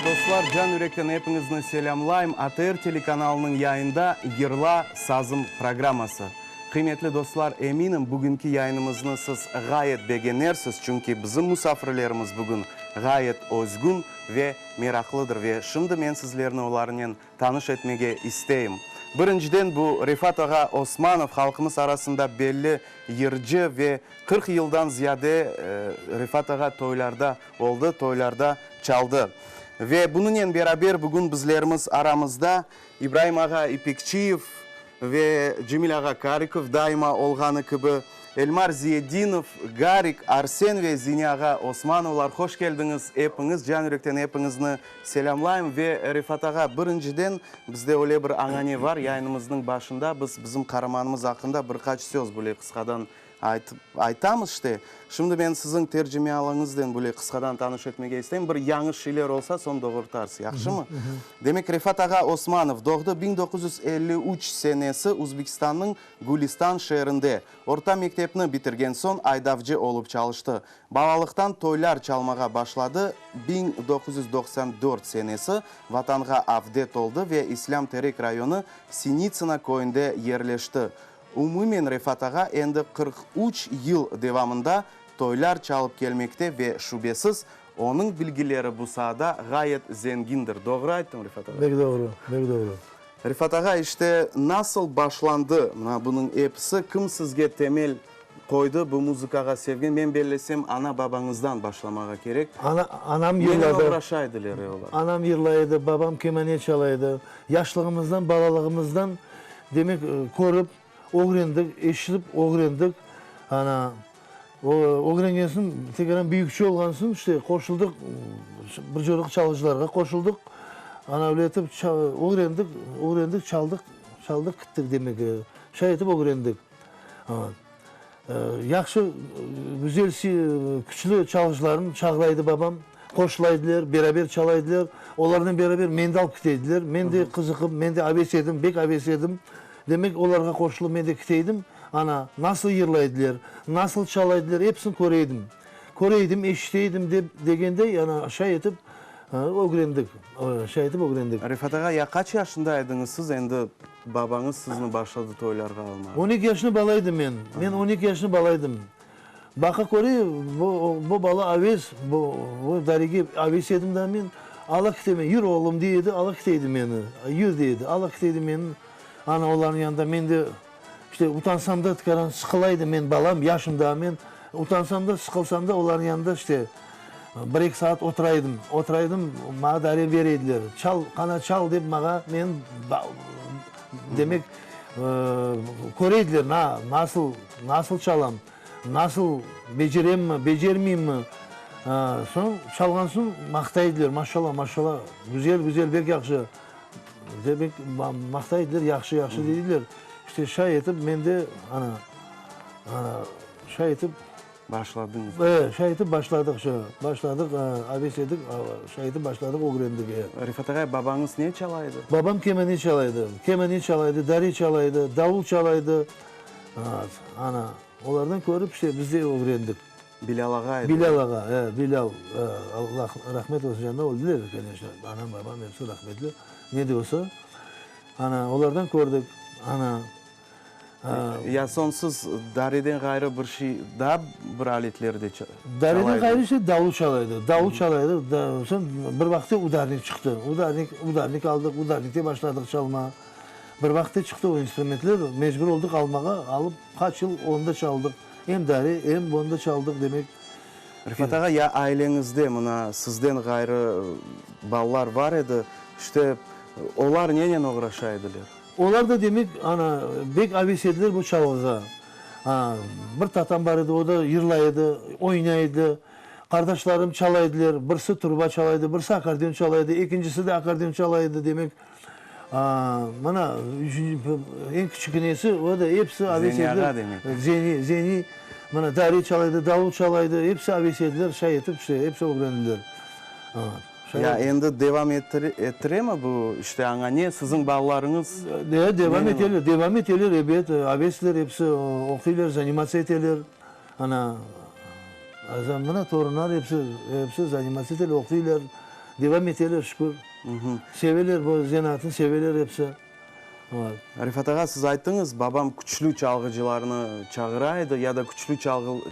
dostlar, can yürekten epiñizni selâmlayım. ATR telekanalınıñ yayında Yırla, sazım programması. Qıymetli dostlar, eminim, bugünki yayınımıznı siz ğayet begenersiz, çünki bizim musafirlerimiz bugün ğayet özgün ve meraqlıdır. Ve şimdi men sizlerni olarnen tanış etmege isteyim. Birinciden, bu Refat ağa Osmanov, halqımız arasında belli yırcı ve 40 yıldan ziyade Refat ağa toylarda oldı, toylarda çaldı. Ve bunınen beraber bugün bizlerimiz aramızda İbraim ağa İpekçiyev ve Cemil ağa Karikov, daima olğanı kibi, Elmar Ziyedinov, Garik, Arsen ve Zine ağa Osmanovlar. Hoş keldiñiz epiñiz, can yürekten epiñizni Selâmlayım ve Refat ağa, birinciden, bizde öyle bir añane var, yayınımıznıñ başında biz bizim qaramanımız aqqında bir qaç söz böyle qısqadan aytıp, aytamız işte. Şimdi men siziñ tercimealıñıznen böyle qısqadan tanış etmege isteyim, bir yañış şeyler olsa, soñ doğurtarsız, yahşımı? Demek, Refat ağa Osmanov doğdı 1953 senesi Üzbekistannıñ Gülistan şeerinde. Orta mektepni bitirgen soñ aydavcı olıp çalıştı. Balalıqtan toylar çalmağa başladı, 1994 senesi Vatanğa avdet oldı ve İslâm Terek rayonı Sinitsına köyünde yerleşti. Umumen Refat ağa endi 43 yıl devamında toylar çalıp kelmekte ve şübesiz, onıñ bilgileri bu saada ğayet zengindir. Doğru ayttım, Refat ağa? Bek doğru, bek doğru. Refat ağa, işte, nasıl başlandı mına bunıñ episi, kim sizge temel qoydı bu muzıkağa sevgini, men bellesem, ana-babañızdan başlamağa kerek. Ana, anam yırladı. Nenen oğraşa ediler olar? Anam yırlay edi, babam kemane çala edi. Yaşlığımızdan, balalığımızdan, demek, körip, ögrendik, eşitip ögrendik. Ana, ögrengen soñ, tekrar büyükçe olğan soñ, işte, qoşuldıq, bir coruq çalğıcılarğa qoşuldıq. Ana, öyle etip, ögrendik, ögrendik, çaldıq, çaldıq, kittik, demek, şay etip ögrendik. Yahşı, güzel, küçlü çalğıcılarnı çağıra edi babam. Qoşula ediler, beraber çala ediler. Olarnen beraber meni de alıp kete ediler. Men de qızıqıp, men de aves edim, bek aves edim. Demek, olarğa qoşulıp men de kete edim. Ana, nasıl yırlay ediler, nasıl çala ediler, episini köre edim. Köre edim, eşite edim dep, degendey, ana, şay etip ögrendik, şay etip ögrendik. Refat ağa, ya qaç yaşında ediñiz siz endi Babañız sizni başladı toylarğa almağa. 12 yaşında bala edim men. Men 12 yaşında bala edim. Baqa köre, bu, bu bala aves, bu, bu darege aves edim da men. Ala kite men, yür oğlum, dey edi, ala kite edi meni. Yür, dey edi, ala kite edi meni. Ana, olarnıñ yanında men de, işte, utansam da, tikaran sıqıla edim men, balam, yaşım daa men. Utansam da, sıqılsam da, olarnıñ yanında, işte, Bir-eki saat otura edim. Otura edim, maña dare bere ediler. Çal, qana çal dep maña, meni, demek, köre ediler, na, nasıl, nasıl çalam, nasıl beceremmi, becermeyimmi. Soñ, çalğan soñ maqtay ediler, maşallah, maşallah, güzel, güzel, bek yahşı. Demek, maqtay ediler, yahşı, yahşı dey ediler. İşte, şay etip men de, ana, ana, şay etip. Başladıñız. E, şay etip başladıq, şo, başladıq, aves edik, şay etip başladıq, ögrendik, e. Refat ağay, babañız ne çala edi? Babam kemane çala edi. Kemane çala edi, dare çala edi, davul çala edi. Ana, olardan körip, işte, biz de ögrendik. Bilâl ağa edi. Bilâl ağa, e, Bilâl, Allah rahmet olsun, canına öldüler, koneçno, anam, babam episi rahmetli, ne de olsa. Ana, olardan kördik, ana. Ya soñ siz dareden ğayrı bir şey, daa bir aletler de çalay Dareden ğayrı işte davul çala edi. Davul çala edi. Soñ bir vaqıtte udarnik çıqtı. Udarnik, udarnik aldıq, udarnikte başladıq çalmağa. Bir vaqıtte çıqtı o instrumentler, mecbur oldıq almağa, alıp qaç yıl onda çaldıq. Em dare, em onda çaldıq, demek. Refat ağa, ya aileñizde mına sizden ğayrı balalar bar edi, işte olar nenen oğraşa ediler? Olar da, demek, ana, bek aves ediler bu çalğığa. A, bir tatam bar edi, o da yırlay edi, oynay edi. Qardaşlarım çala ediler, birisi truba çala edi, birisi akkordeon çala edi, ekincisi de akkordeon çala edi, demek. A, mına, üçünci, eñ kiçikinesi, o da episi aves Zeni ediler. ağa, demek. Zeni, Zeni, mına, dare çala edi, davul çala edi, episi aves ediler, şay etip, işte, episi ögrendiler. A. Ya endi devam ettiremi bu işte añane, siziñ balalarıñız? E, devam eteler, devam eteler, ebet, avesler episi, oquylar, zanimatsa eteler. Ana, mına torunlar episi, episi zanimatsa eteler, oquylar. Devam eteler, şükür. Seveler bu zenaatnı, seveler episi. Refat ağa, siz ayttıñız, babam küçlü çalğıcılarnı çağıra edi ya da küçlü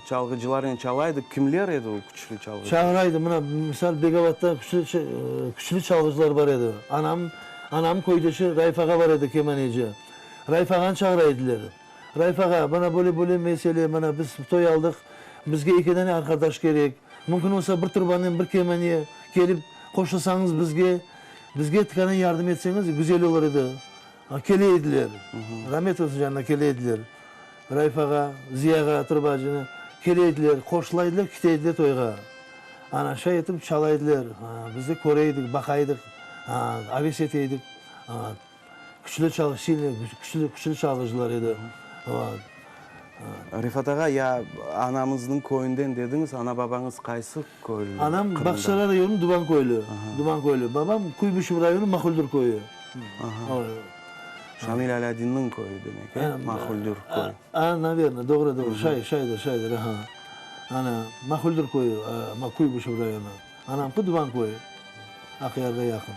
çalğıcılarnen çala edi. Kimler edi o küçlü çalğıcılar? Çağıra edi. Mına, misal, Begovatta küçlü, küçlü çalğıcılar bar edi. Anam, anamnıñ köydeşi Raif ağa bar edi, kemaneci. Raif ağanı çağıra ediler. Raif ağa, mına böyle, böyle mesele, mına biz toy aldıq, bizge eki dane arqadaş kerek. Mümkün olsa bir trubanen bir kemane kelip qoşulsañız bizge. Bizge tikanen yardım etseñiz, güzel olur edi. Kele ediler. Ramet olsun canına, kele ediler. Raif ağa, Ziya ağa trubacını, kele ediler, qoşula ediler, kite ediler toyğa. Ana, şay etip çala ediler. Biz de köre edik, baqa edik, aves ete edik. Küçlü çalğı, silnıy, küçlü, küçlü çalğıcılar edi. Refat ağa, ya anamıznıñ köyünden dediñiz, ana-babañız qaysı köylü? Anam Bağçasaray rayonı Duban köylü, Duban köylü. Babam Kuybışev rayonı Mahuldür köyü. Şamil Alâdinniñ köyü demek, e? Mahuldür köyü. A, naverno, doğru, doğru, şay, şaydır, şaydır, aha. Ana, Mahuldür köyü, Kuybışev rayonı. Anamki Duban köyü, Aqyarğa yaqın.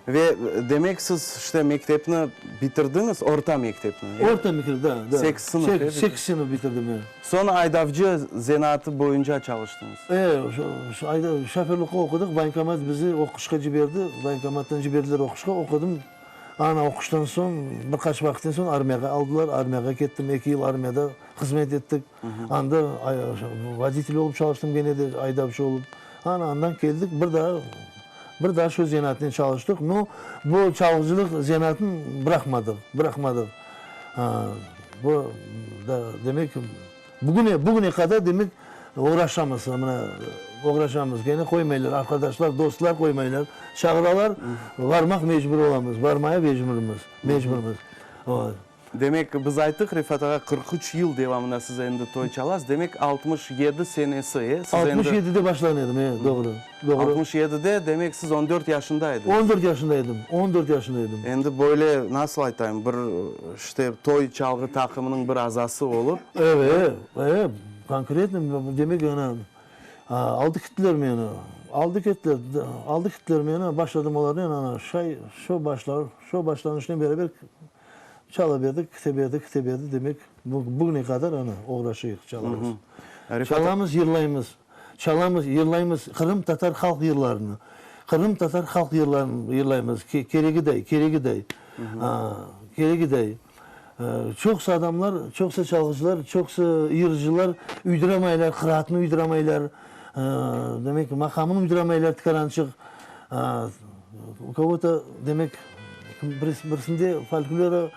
Ve demek siz işte mektepni bitirdiñiz, orta mektepni? Orta mektep, da, da. Sekiz sınıf, e? Sekiz sınıf bitirdim, e. Soñ aydavcı zenaatı boyunca çalıştıñız? E, şoförlıqqa oqudıq, voyenkomat bizi oquşqa ciberdi, voyenkomattan ciberdiler oquşqa, oqudım. Ana oquştan soñ, bir qaç vaqıttan soñ armiyağa aldılar, armiyağa kettim, eki yıl armiyada hızmet ettik. Anda voditel olıp çalıştım gene de, aydavcı olıp. Ana andan keldik, bir daa, bir daa şu zenaatnen çalıştıq. No, bu çalğıcılıq zenaatın bıraqmadıq, bıraqmadıq. Bu, da, demek, bugüne, bugüne qadar, demek, oğraşamız, mına, oğraşamız. Gene qoymaylar, arqadaşlar, dostlar qoymaylar. Çağıralar, varmaq mecbur olamız, varmaya mecburmız, mecburmız. Demek, biz ayttıq, Refat ağa, 43 yıl devamında siz endi toy çalasız. Demek, 67 senesi, e? Siz endi. 67-de başlağan edim, e, doğru, doğru. 67-de, demek, siz 14 yaşında ediñiz. 14 yaşında edim, 14 yaşında edim. Endi böyle, nasıl aytayım, bir, işte, toy çalğı taqımınıñ bir azası olıp. Evet, evet, konkretno, demek, ana, aldı kettiler meni, aldı kettiler, aldı kettiler meni, başladım olarnen, ana, şay, şo başlar, şo başlanışnen beraber Çala berdik, kite berdi, kite berdi, demek, bugüne qadar ana, oğraşıyıq, çalamız. Çalamız, yırlaymız. Çalamız, yırlaymız qırımtatar halq yırlarını. Qırımtatar halq yırlarını yırlaymız, keregiday, keregiday, keregiday. Çoqusı adamlar, çoqusı çalğıcılar, çoqusı yırcılar uyduramaylar, qıraatnı uyduramaylar, demek, maqamını uyduramaylar tikarançıq. U kogo-to, demek, birisinde folklorı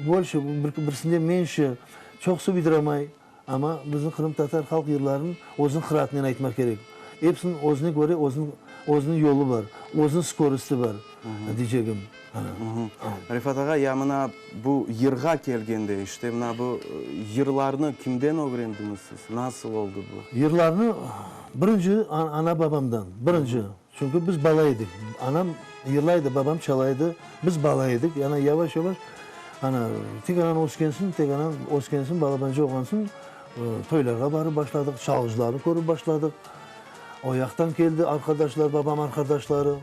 bolşe, birisinde menşe, çoqusı uyduramay, amma bizim qırımtatar halq yırlarını özüniñ qıraatınen aytmaq kerek. Episiniñ özüne köre özüniñ özüniñ yolu bar, özüniñ skorosti bar, deycegim. Refat ağa, ya mına bu yırğa kelgende, işte mına bu yırlarnı kimden ögrendiñiz siz? Nasıl oldı bu? Yırlarnı birinci ana-babamdan, birinci. Çünki biz bala edik. Anam yırlaydı, babam çalaydı. Biz bala edik. Ana yavaş-yavaş, ana, tek anan ösken soñ, tek anan ösken soñ, balabanca olğan soñ, toylarğa barıp başladıq, çalğıcılarnı körip başladıq. O yaqtan keldi arqadaşlar, babam arqadaşları,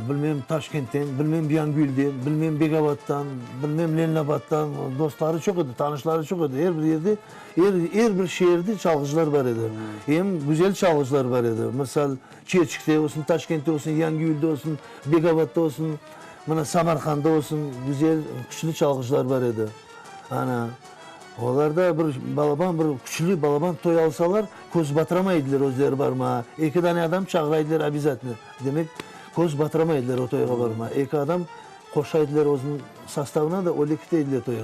bilmem Taşkentten, bilmem Yangiyülden, bilmem Begabattan, bilmem Leninabaddan, dostları çoq edi, tanışları çoq edi. Er bir yerde Er, er bir şeerde çalğıcılar bar edi. Em güzel çalğıcılar bar edi. Misal, Çerçikte olsun, Taşkentte olsun, Yangiyülde olsun, Begabatta olsun, mına Samarqandda olsun güzel, küçlü çalğıcılar bar edi. Ana, olar da bir balaban, bir küçlü balaban toy alsalar, köz batıramay ediler özleri barmağa. Eki dane adam çağıra ediler obязательno. Demek, köz batıramay ediler o toyğa barmağa. Eki adam qoşa ediler özüniñ sostavına da, öyle kete ediler toyğa.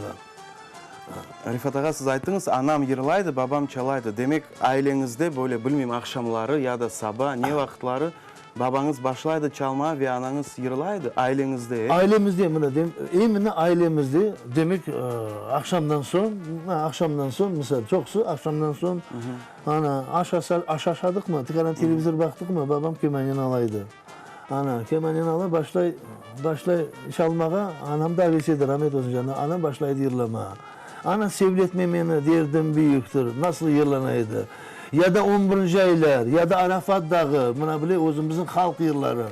Refat ağa, siz ayttıñız, anam yırlaydı, babam çalaydı. Demek, aileñizde böyle, bilmeyim, aqşamları ya da saba, ne vaqıtları babañız başlaydı çalmağa ve anañız yırlaydı? Aileñizde, e? Ailemizde, mına, imенно ailemizde, demek, aqşamdan soñ, aqşamdan soñ, misal, çoqusı aqşamdan soñ, ana, aş aş aşadıqmı, tikaran televizor baqtıqmı, babam kemaneni alaydı. Ana, kemaneni ala, başlay, başlay çalmağa, anam da aves edi, ramet olsun canına, anam başlaydı yırlamağa. Ana, sevletme meni, derdim büyüktir, nasıl yırlana edi. Ya da On birinci aylar, ya da Arafat dağı, mına böyle özümizniñ halq yırları.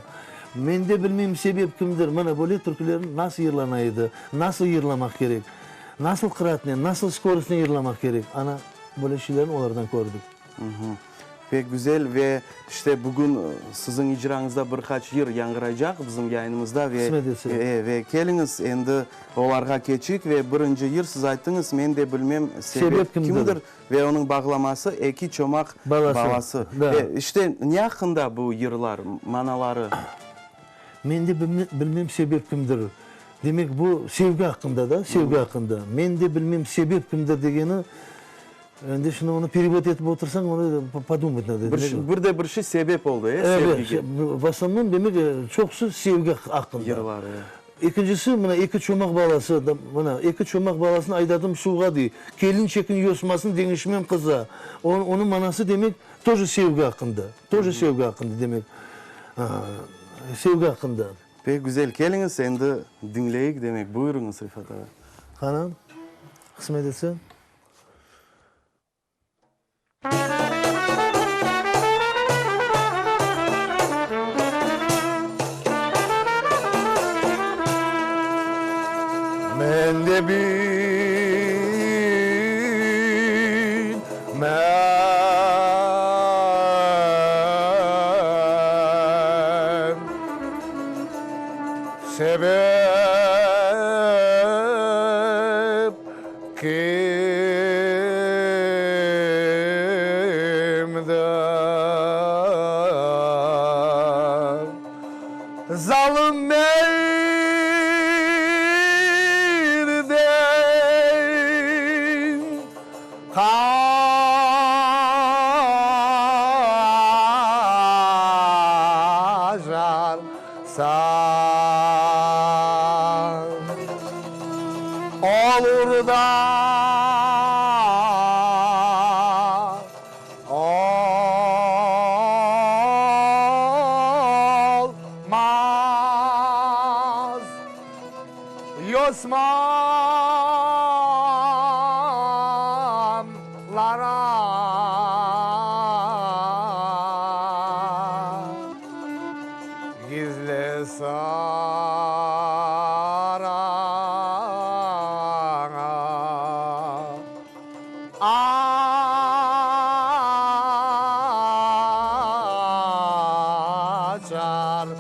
Men de bilmeyim sebep kimdir, mına böyle türküler nasıl yırlana edi, nasıl yırlamaq kerek, nasıl qıratnen, nasıl skorostnen yırlamaq kerek, ana, böyle şeylerni olardan kördik. Pek güzel ve işte bugün siziñ icrañızda bir qaç yır yañğıraycaq bizim yayınımızda ve Qısmet etse. ve keliñiz endi olarğa keçik ve birinci yır siz ayttıñız men de bilmem sebep Sebep kimdir. kimdir ve onıñ bağlaması Eki çomaq Balası. balası. Da. Ve işte ne aqqında bu yırlar, manaları? Men de bilmem sebep kimdir. Demek bu sevgi aqqında da, sevgi aqqında. Men de bilmem sebep kimdir degeni Endi şimdi onı perevod etip otursañ, onı podumать nado. Bir de bir şey sebep oldı, e, sevgige. V osnovnom, demek, çoqusı sevgi aqqında. Yırlar, e. Ekincisi, mına, eki çomaq balası, mına, eki çomaq balasını aydadım suvğa, dey. Kelinçekniñ yosmasını deñişmem qıza. Onıñ manası, demek, тоже sevgi aqqında. Тоже sevgi aqqında, demek, sevgi aqqında. Pek güzel. Keliñiz, endi diñleyik, demek. Buyurıñız, Refat ağa. Qana, qısmet etse. Men de bilmem sebep Kimdir zalım meyirden qaçarsañ. Olur da olmaz, Yosmanlara Gizli sıraña açarsañ.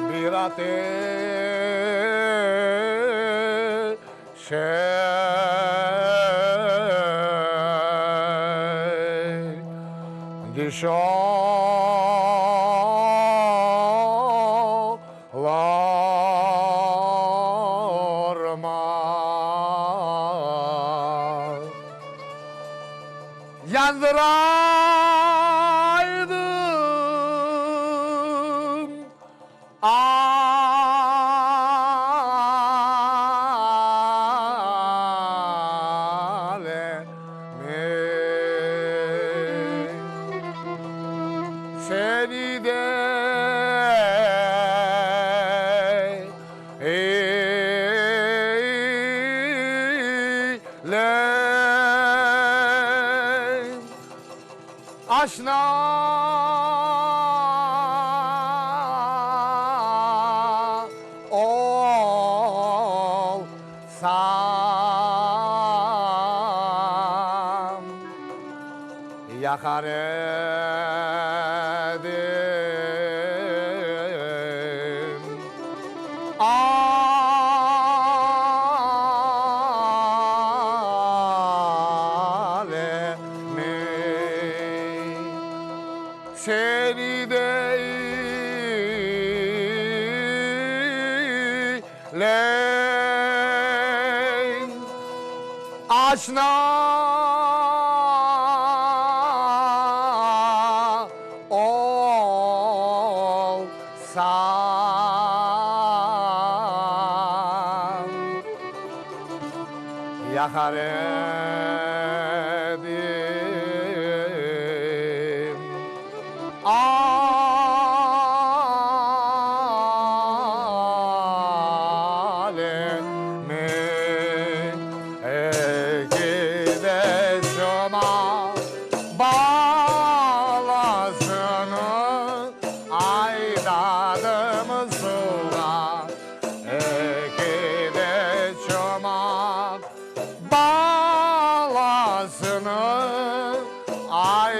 Bir ateş düş olurma. Yandıraydım alemi, Seni de ile aşna olsam, yaqar edim. Alemi seni de ile aşna Olsam, yaqar edim.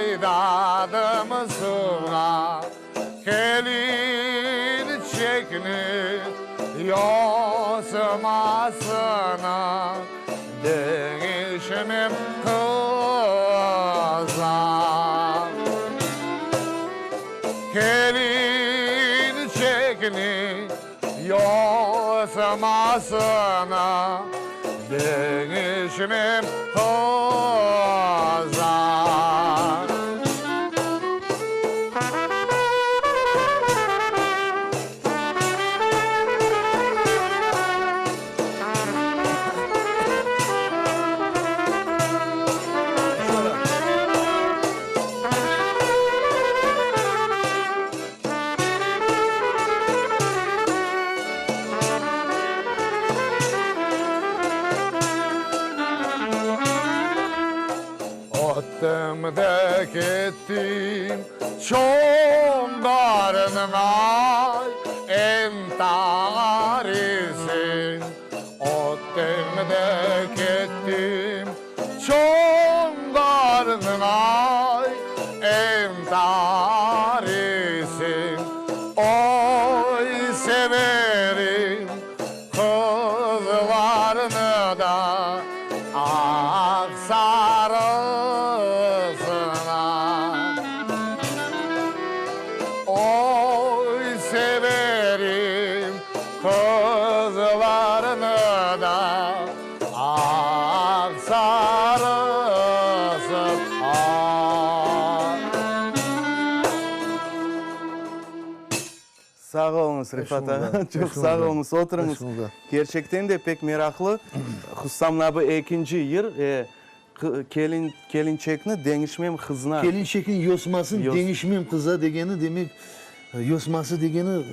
Aydadım suvğa kelinçekni yosmasına deñişmem qıza. Kelinçekni yosmasına deñişmem qıza. Öttim de kettim Çonğarnıñ ay entarisın. Öttim de kettim Çonğarnıñ ay entarisın. Oy, severim qızlarnı da aq sarısına. Oy, severim qızlarnı da aq sarısına. Sağ oluñız, Refat ağa, çoq sağ oluñız, oturıñız. Kerçekten de pek meraqlı, hususan mına bu ekinci yır, Kelin, kelinçekni deñişmem qızına. Kelinçekniñ yosmasın deñişmem qıza degeni, demek, yosması degeni,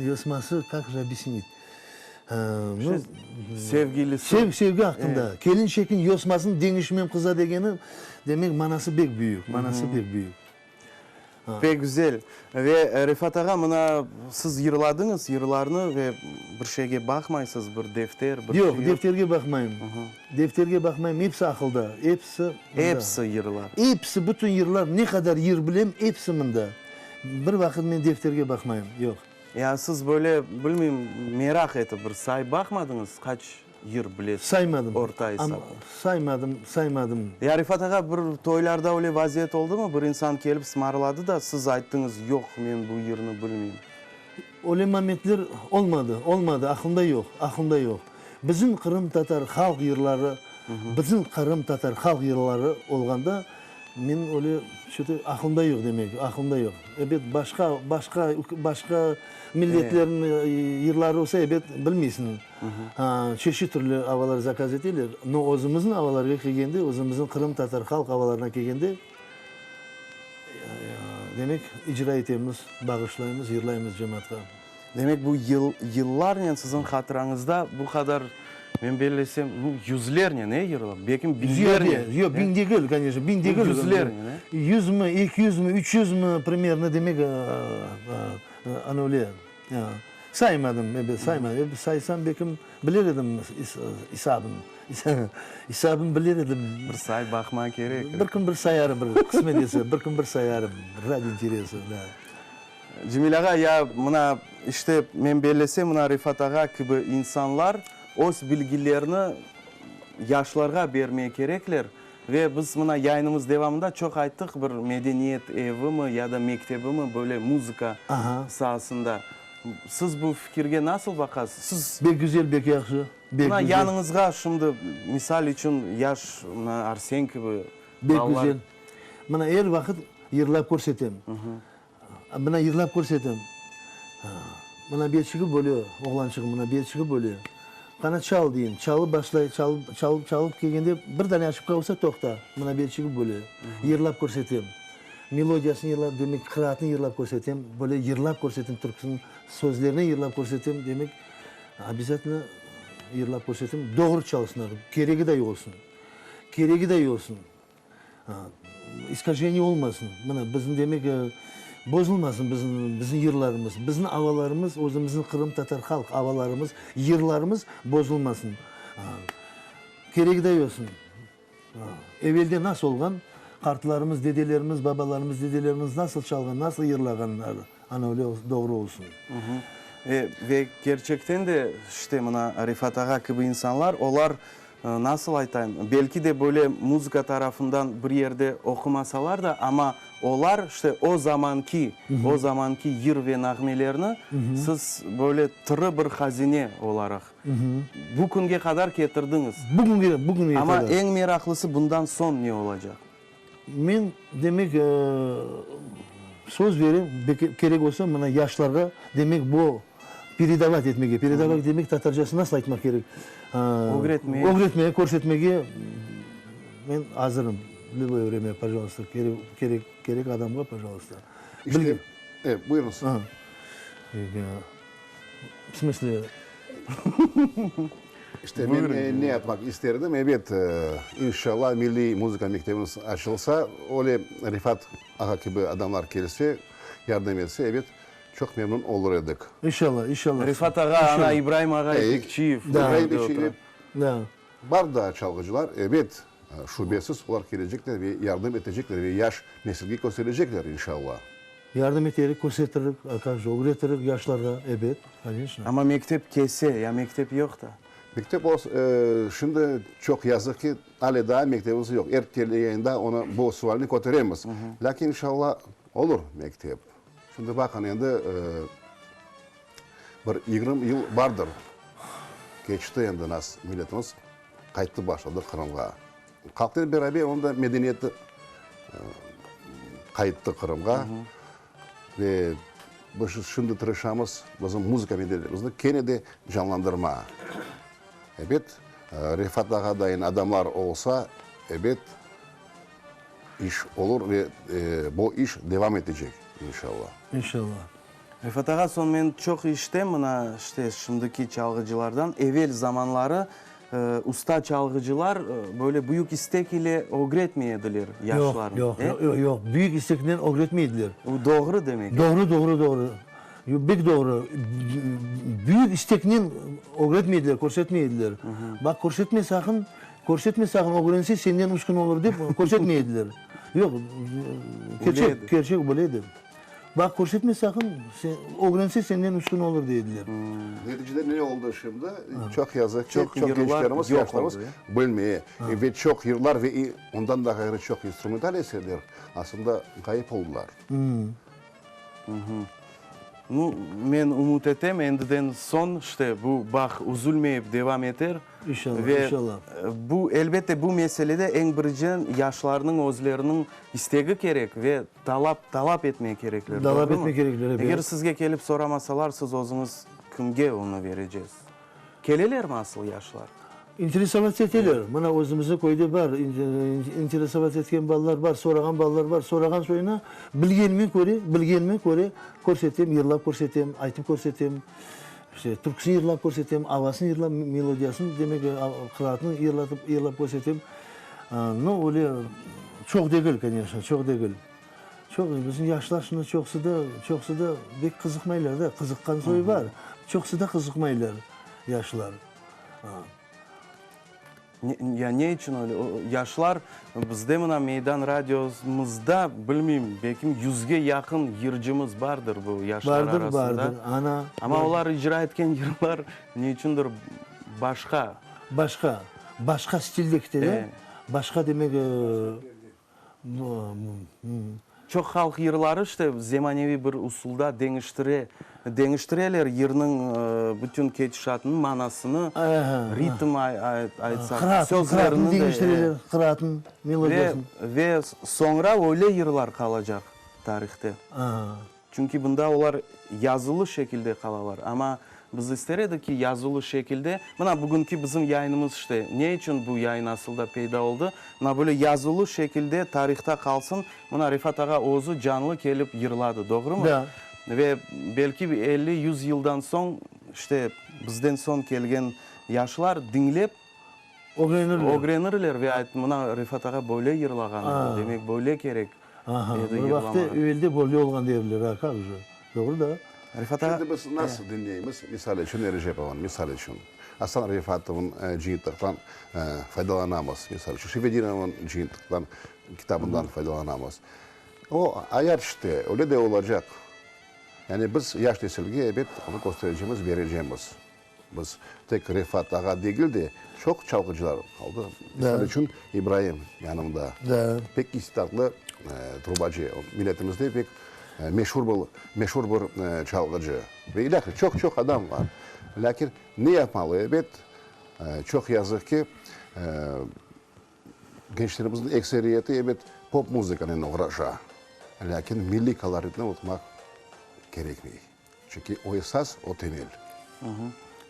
yosması, kak je obъяснить, nu, Sevgilisi. Sev, sevgi aqqında. Kelinçekniñ yosmasın deñişmem qıza degeni, demek, manası pek büyük, manası pek büyük. Pek güzel. Ve Refat ağa, mına siz yırladıñız yırlarnı ve bir şeyge baqmaysız, bir defter, bir şey yoq. Yoq, defterge baqmayım. Defterge baqmayım, episi aqılda, episi mında. Episi yırlar. Episi, bütün yırlar, ne qadar yır bilem, episi mında. Bir vaqıt men defterge baqmayım, yoq. Ya siz böyle, bilmeyim, meraq etip bir sayıp baqmadıñız, qaç yır bilesiz? Saymadım. Orta esap. Saymadım, saymadım. Ya Refat ağa, bir toylarda öyle vaziyet oldımı, bir insan kelip sımarladı da, siz ayttıñız, yoq, men bu yırnı bilmeyim. Öyle momentler olmadı, olmadı, aqlımda yoq, aqlımda yoq. Bizim qırımtatar halq yırları, bizim qırımtatar halq yırları olğanda, Men öyle çö-to aqlımda yoq demek, aqlımda yoq. Ebet, başqa, başqa, başqa milletlerniñ yırları olsa, ebet, bilmeysiñ. Çeşit türlü avalar zakaz eteler, no özümizniñ avalarğa kelgende, özümizniñ qırımtatar halq avalarına kelgende, demek, icra etemiz, bağışlaymız, yırlaymız cemaatqa. Demek, bu yıl, yıllarnen siziñ hatırañızda bu qadar, men bellesem, nu, yüzlernen, e, yırlar, belkim biñlernen. Yoq, yoq, biñ degil, koneçno, biñ degil. Yüzlernen, e? Yüzmi, 200mi, 300mi, primerno, demek, ana öyle, saymadım, ebet, saymadım. Ebet, saysam, belkim, biler edim isabın, isabın biler edim. Bir sayıp baqmaq kerek. Bir kün bir sayarım, bir qısmet etse, bir kün bir sayarım, radi interesa, da. Cemil ağa, ya mına, işte, men bellesem, mına Refat ağa kibi insanlar öz bilgilerini yaşlarğa bermeye kerekler. Ve biz mına yayınımız devamında çoq ayttıq, bir medeniyet evimi ya da mektebimi böyle muzıka saasında. Siz bu fikirge nasıl baqasız? Siz. Bek güzel, bek yahşı, bek Mına güzel. yanıñızğa şimdi, misal içün, yaş mına Arsen kibi Bek balalar. güzel. Mına er vaqıt yırlap körsetem. Mına yırlap körsetem. Mına betçigi bölüyor, oğlançığım mına betçigi bölüyor. Qana çal deyim, çalıp başlay, çalıp, çalıp, çalıp kelgende bir dane aşıpqa olsa toqta, mına betçigi bölüyor. Yırlap körsetem. Melodiyasını yırlap, demek, qıraatını yırlap körsetem, böyle yırlap körsetem, türküsiniñ sözlerini yırlap körsetem, demek, obязательno yırlap körsetem, doğru çalsınlar, keregi day olsun, keregi day olsun. İskajeniye olmasın. Mına, bizim demek, bozulmasın bizim, bizim yırlarımız, bizim avalarımız, özümizniñ qırımtatar halq avalarımız, yırlarımız bozulmasın. Keregiday olsun. Evelde nasıl olğan? Qartlarımız, dedelerimiz, babalarımız, dedelerimiz nasıl çalğan, nasıl yırlağanlar, ana öyle doğru olsun. Ve kerçekten de, işte, mına Refat ağa kibi insanlar, olar, nasıl aytayım, belki de böyle muzıka tarafından bir yerde oqumasalar da, amma olar, işte, o zamanki, o zamanki yır ve nağmelerni siz böyle tiri bir hazine olaraq bu künge qadar ketirdiñiz. Bugünge, bugünge qadar. Amma eñ meraqlısı, bundan soñ ne olacaq? Men, demek, söz berem, kerek olsa, mına yaşlarğa, demek, bu peredavat etmege, peredavat demek tatarcası nasıl aytmaq kerek? Ögretmege. Ögretmege, körsetmege men azırım. Lüboye vremâ, pojaluysta, kerek, kerek adamğa, pojaluysta. İşte, e, buyurıñız. V smısle? İşte, men ne aytmaq ister edim, ebet, inşallah, milliy muzıka mektebimiz açılsa, öyle Refat ağa kibi adamlar kelse, yardım etse, ebet, çoq memnun olur edik. İnşallah, inşallah. Refat ağa, ana İbraim ağa İpekçiyev. İbraim İpekçiyev. Bar daa çalğıcılar, ebet, şübesiz, olar kelecekler ve yardım etecekler ve yaş nesilge kösterecekler, inşallah. Yardım eterik, kösetirik, a kak je, ögretirik yaşlarğa, ebet, koneçno. Amma mektep kese, ya mektep yoq da. Mektep o, şimdi çoq yazıq ki, ale daa mektebimiz yoq. Er teleyayında onı, bu sualni köteremiz. Lâkin, inşallah, olur mektep. Şimdi baqın, endi bir 20 yıl bardır, keçti endi nas milletimiz qayttı başladı Qırımğa. Halqnen beraber onıñ da medeniyeti qayttı Qırımğa. Ve biz şimdi tırışamız bizim muzıka medeniyetimizni kene de canlandırmağa. Ebet, Refat ağa dayın adamlar olsa, ebet, iş olur ve bu iş devam etecek, inşallah. İnşallah. Refat ağa, soñ men çoq işitem, mına, işte, şimdiki çalğıcılardan, evel zamanları usta çalğıcılar böyle büyük istek ile ögretmey ediler yaşlarnı. Yoq, yoq, yoq, yoq, büyük isteknen ögretmey ediler. Bu doğru demek. Doğru, doğru, doğru. Bek doğru. Büyük isteknen ögretmey ediler, körsetmey ediler. Baq, körsetme saqın, körsetme saqın, ögrense senden üstün olur dep körsetmey ediler. Yoq, kerçek, kerçek böyle edi. Baq, körsetme saqın, ögrense senden üstün olur, dey ediler. Neticede ne oldı şimdi? Çoq yazıq ki, çoq gençlerimiz, yaşlarımız bilmey. Ve çoq yırlar ve ondan da ğayrı çoq instrumental eserler aslında ğayıp oldılar. Nu, men ümüt etem, endiden soñ, işte, bu bağ üzülmeyip devam eter. İnşallah, Ve inşallah. bu, elbette, bu meselede eñ biriciden yaşlarnıñ özleriniñ istegi kerek ve talap, talap etmeye kerekler, Talap doğrumı? etmek kerekler, ebet. Eger sizge kelip soramasalar, siz özüñiz kimge onı verecegiz? Kelelermi asıl yaşlar? İnteresovat eteler. Mına özümizniñ köyde bar, interesovat etken balalar bar, sorağan balalar bar. Sorağan soyuna bilgenime köre, bilgenime köre körsetem, yırlap körsetem, aytıp körsetem. İşte, türküsini yırlap körsetem, avasını yırlap, melodiyasını, demek, qıraatını yırlatıp, yırlap körsetem. No, öyle çoq degil, koneçno, çoq degil. Çoq, bizim yaşlar şimdi çoqusı da, çoqusı da bek qızıqmaylar da, qızıqqan soyu bar, çoqusı da qızıqmaylar yaşlar. Ya ne içün öyle? Yaşlar, bizde mına Meydan radiomızda, bilmeyim, belkim yüzge yaqın yırcımız bardır bu yaşlar Bardır, arasında. bardır, ana. Amma olar icra etken yırlar ne içündir başqa. Başqa, başqa stilde kete de, başqa demek. Çoq halq yırları işte zemaneviy bir usulda deñiştire, deñiştireler yırnıñ bütün ketişatını, manasını, ritm aytsaq, sözlerini de. Deñiştireler, qıraatın, melodiyasını. Ve soñra öyle yırlar qalacaq tarihte. Çünki bunda olar yazılı şekilde qalalar. Amma biz ister edik ki, yazılı şekilde, mına bugünki bizim yayınımız işte, ne içün bu yayın asılda peyda oldı, mına böyle yazılı şekilde tarihta qalsın, mına Refat ağa özü canlı kelip yırladı, doğrumı? Da. Ve belki elli, yüz yıldan soñ, işte, bizden soñ kelgen yaşlar diñlep, Ögrenirler. Ögrenirler ve ayt, mına Refat ağa böyle yırlağan edi, demek böyle kerek edi Bir vaqıt evelde böyle olğan derler, a kak je, doğru da. Refat ağa. Şimdi biz nasıl diñleymiz, misal içün, Erecepovanı, misal içün, Asan Refatovnıñ cıyıntıqtan faydalanamız, misal içün, Şevedinovnıñ cıyıntıqtan. kitabından faydalanamız. O, ayat işte, öyle de olacaq. Yani biz yaş nesilge, ebet, onı kösterecemiz, berecemiz. Biz tek Refat ağa degil de, çoq çalğıcılar qaldı. Misal içün, İbraim yanımda. Pek istidatlı trubacı. Milletimizde pek meşur bir, meşur bir çalğıcı. Ve ilâhre, çoq-çoq adam bar. Lâkin ne yapmalı? Ebet, çoq yazıq ki, gençlerimizniñ ekseriyeti, ebet, pop muzıkanen oğraşa. Lâkin milliy koloritni unutmaq kerekmey. Çünki o esas, o temel.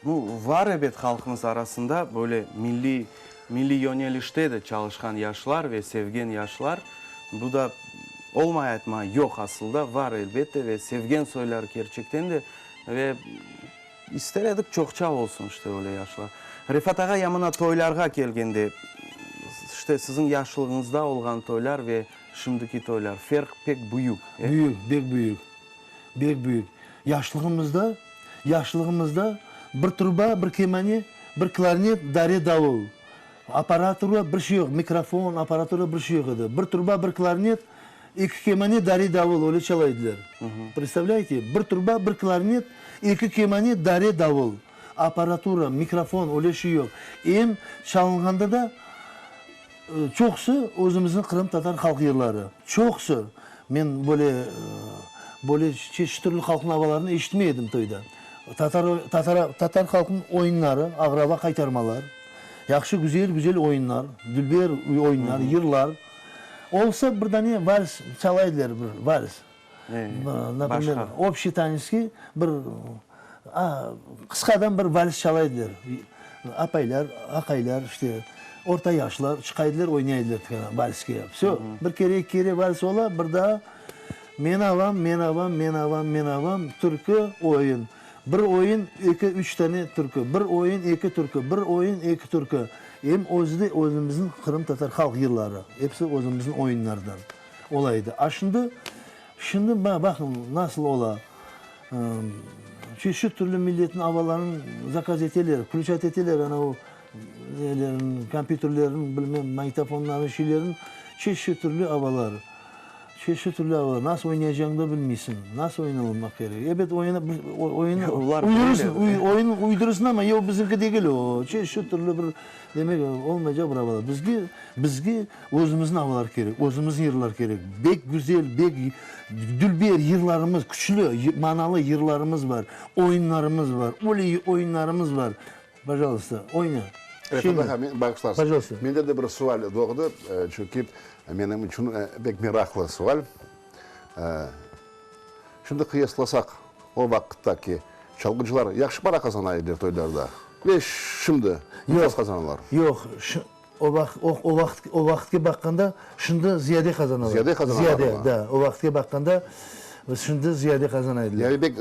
Nu, var ebet halqımız arasında böyle milliy, milliy yönelişte de çalışqan yaşlar ve sevgen yaşlar. Bu da olmay aytma, yoq asılda, var elbette ve sevgen soylar kerçekten de ve ister edik çoqça olsun işte öyle yaşlar. Refat ağa, ya mına toylarğa kelgende, işte siziñ yaşlığıñızda olğan toylar ve şimdiki toylar, ferq pek büyük, e? Büyük, pek büyük. Bek büyük. Yaşlığımızda, yaşlığımızda bir truba, bir kemane, bir klarnet, dare davul. Apparatura bir şey yoq, mikrofon, apparatura bir şey yoq edi. Bir truba, bir klarnet, eki kemane, dare davul, öyle çala ediler. Predstavlâyete? Bir truba, bir klarnet, eki kemane, dare davul. Apparatura, mikrofon, öyle şey yoq. Em çalınğanda da Çoqusı özümizniñ qırımtatar halq yırları. Çoqusı. Men böyle, böyle çeşit türlü halqnıñ avalarını eşitmey edim toyda. Tatar, tatar, tatar halqnıñ oyunları, ağraba qaytarmalar, yahşı güzel, güzel oyunlar, dülber oyunlar, yırlar. Olsa bir dane vals çala ediler, bir vals. Naprimer, obşiy tanetske bir qısqadan bir vals çala ediler. Apaylar, aqaylar, işte, orta yaşlar çıqa ediler, oynay ediler valske. Vsö, bir kere, eki kere vals ola, bir daa Men avam, men avam, men avam, men avam, türkü, oyun. Bir oyun, eki, üç tane türkü. Bir oyun, eki türkü. Bir oyun, eki türkü. Em özü de özümizniñ qırımtatar halq yırları. Episi özümizniñ oyunlardan. Ola edi. A şimdi, şimdi baqıñ, nasıl ola. Çeşit türlü milletniñ avalarını zakaz eteler, vklüçat eteler, ana o nelerin, kompyuterlerin, bilmem, magnitofonların, şeylerin, çeşit türlü avalar. Çeşit türlü avalar. Nasıl oynayacağıñnı da bilmeysiñ. Nasıl oynalmaq kerek. Ebet, oyun, oyun uydurırsıñ, oyun uydurırsıñ amma, yoq, bizimki degil o. Çeşit türlü bir, demek, olmaycaq bir avalar. Bizge, bizge Özümizniñ avalar kerek, özümizniñ yırlar kerek. Bek güzel, bek dülber yırlarımız, küçlü, manalı yırlarımız bar, oyunlarımız bar, öyle oyunlarımız bar. Pajalısta, oyna. Refat ağa, men bağışlarsız. Pajalısta. Mende de bir sual doğdı, çünki menim içün pek meraqlı sual. Şimdi qıyaslasaq, o vaqıttaki çalğıcılar yahşı para qazana ediler toylarda ve şimdi nasıl qazanalar? Yoq, O vaqıt, o, o vaqıt, o vaqıtke baqqanda, şimdi ziyade qazanalar. Ziyade qazanalar Ziyade, da. O vaqıtke baqqanda, şimdi ziyade qazana ediler. Yani bek,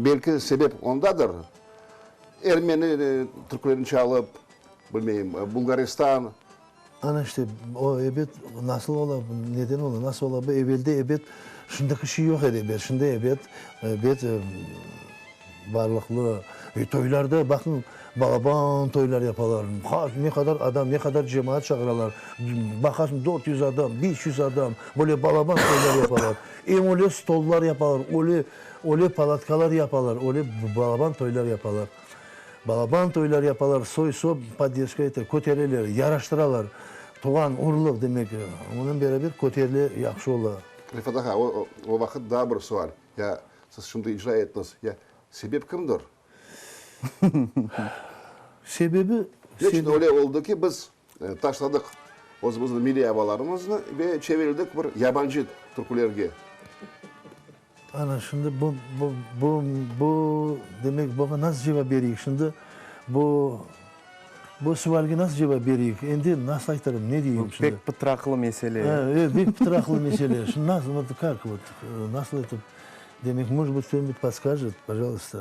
belki sebep ondadır, ermeni türklerini çalıp, bilmeyim, Bulgaristan. Ana işte, o ebet, nasıl ola, neden ola, nasıl ola, bu evelde ebet, şındaki şey yoq edi ebet, şimdi ebet, ebet, Barlıqlı. E, toylarda, baqıñ, balaban toylar yapalar. Ne qadar adam, ne qadar cemaat çağıralar. Baqasıñ, 400 adam, 500 adam, böyle balaban toylar yapalar. Em öyle stollar yapalar, öyle, öyle palatkalar yapalar, öyle balaban toylar yapalar. Balaban toylar yapalar, soy-sop podderjka ete, kötereler, yaraştıralar. Tuvğan, urluq, demek, onen beraber köterile, yahşı ola. Refat ağa, o, o vaqıt daa bir sual. Ya siz şimdi icra ettiñiz, ya sebep kimdir? Sebebi... Ne içün öyle oldı ki, biz taşladıq özümüzniñ milliy avalarımıznı ve çevirildik bir yabancı türkülerge? Ana, şimdi bu, bu, bu, bu, demek, buña nasıl cevap bereyik? Şimdi bu, Bu sualge nasıl cevap bereyik? Endi nasıl aytarım, ne deyim şimdi? Bu pek pıtraqlı mesele. Evet, pek pıtraqlı mesele. Şimdi nasıl, vot kak, vot, nasıl etip, demek, может быть, кто-нибудь podskajet, pojaluysta.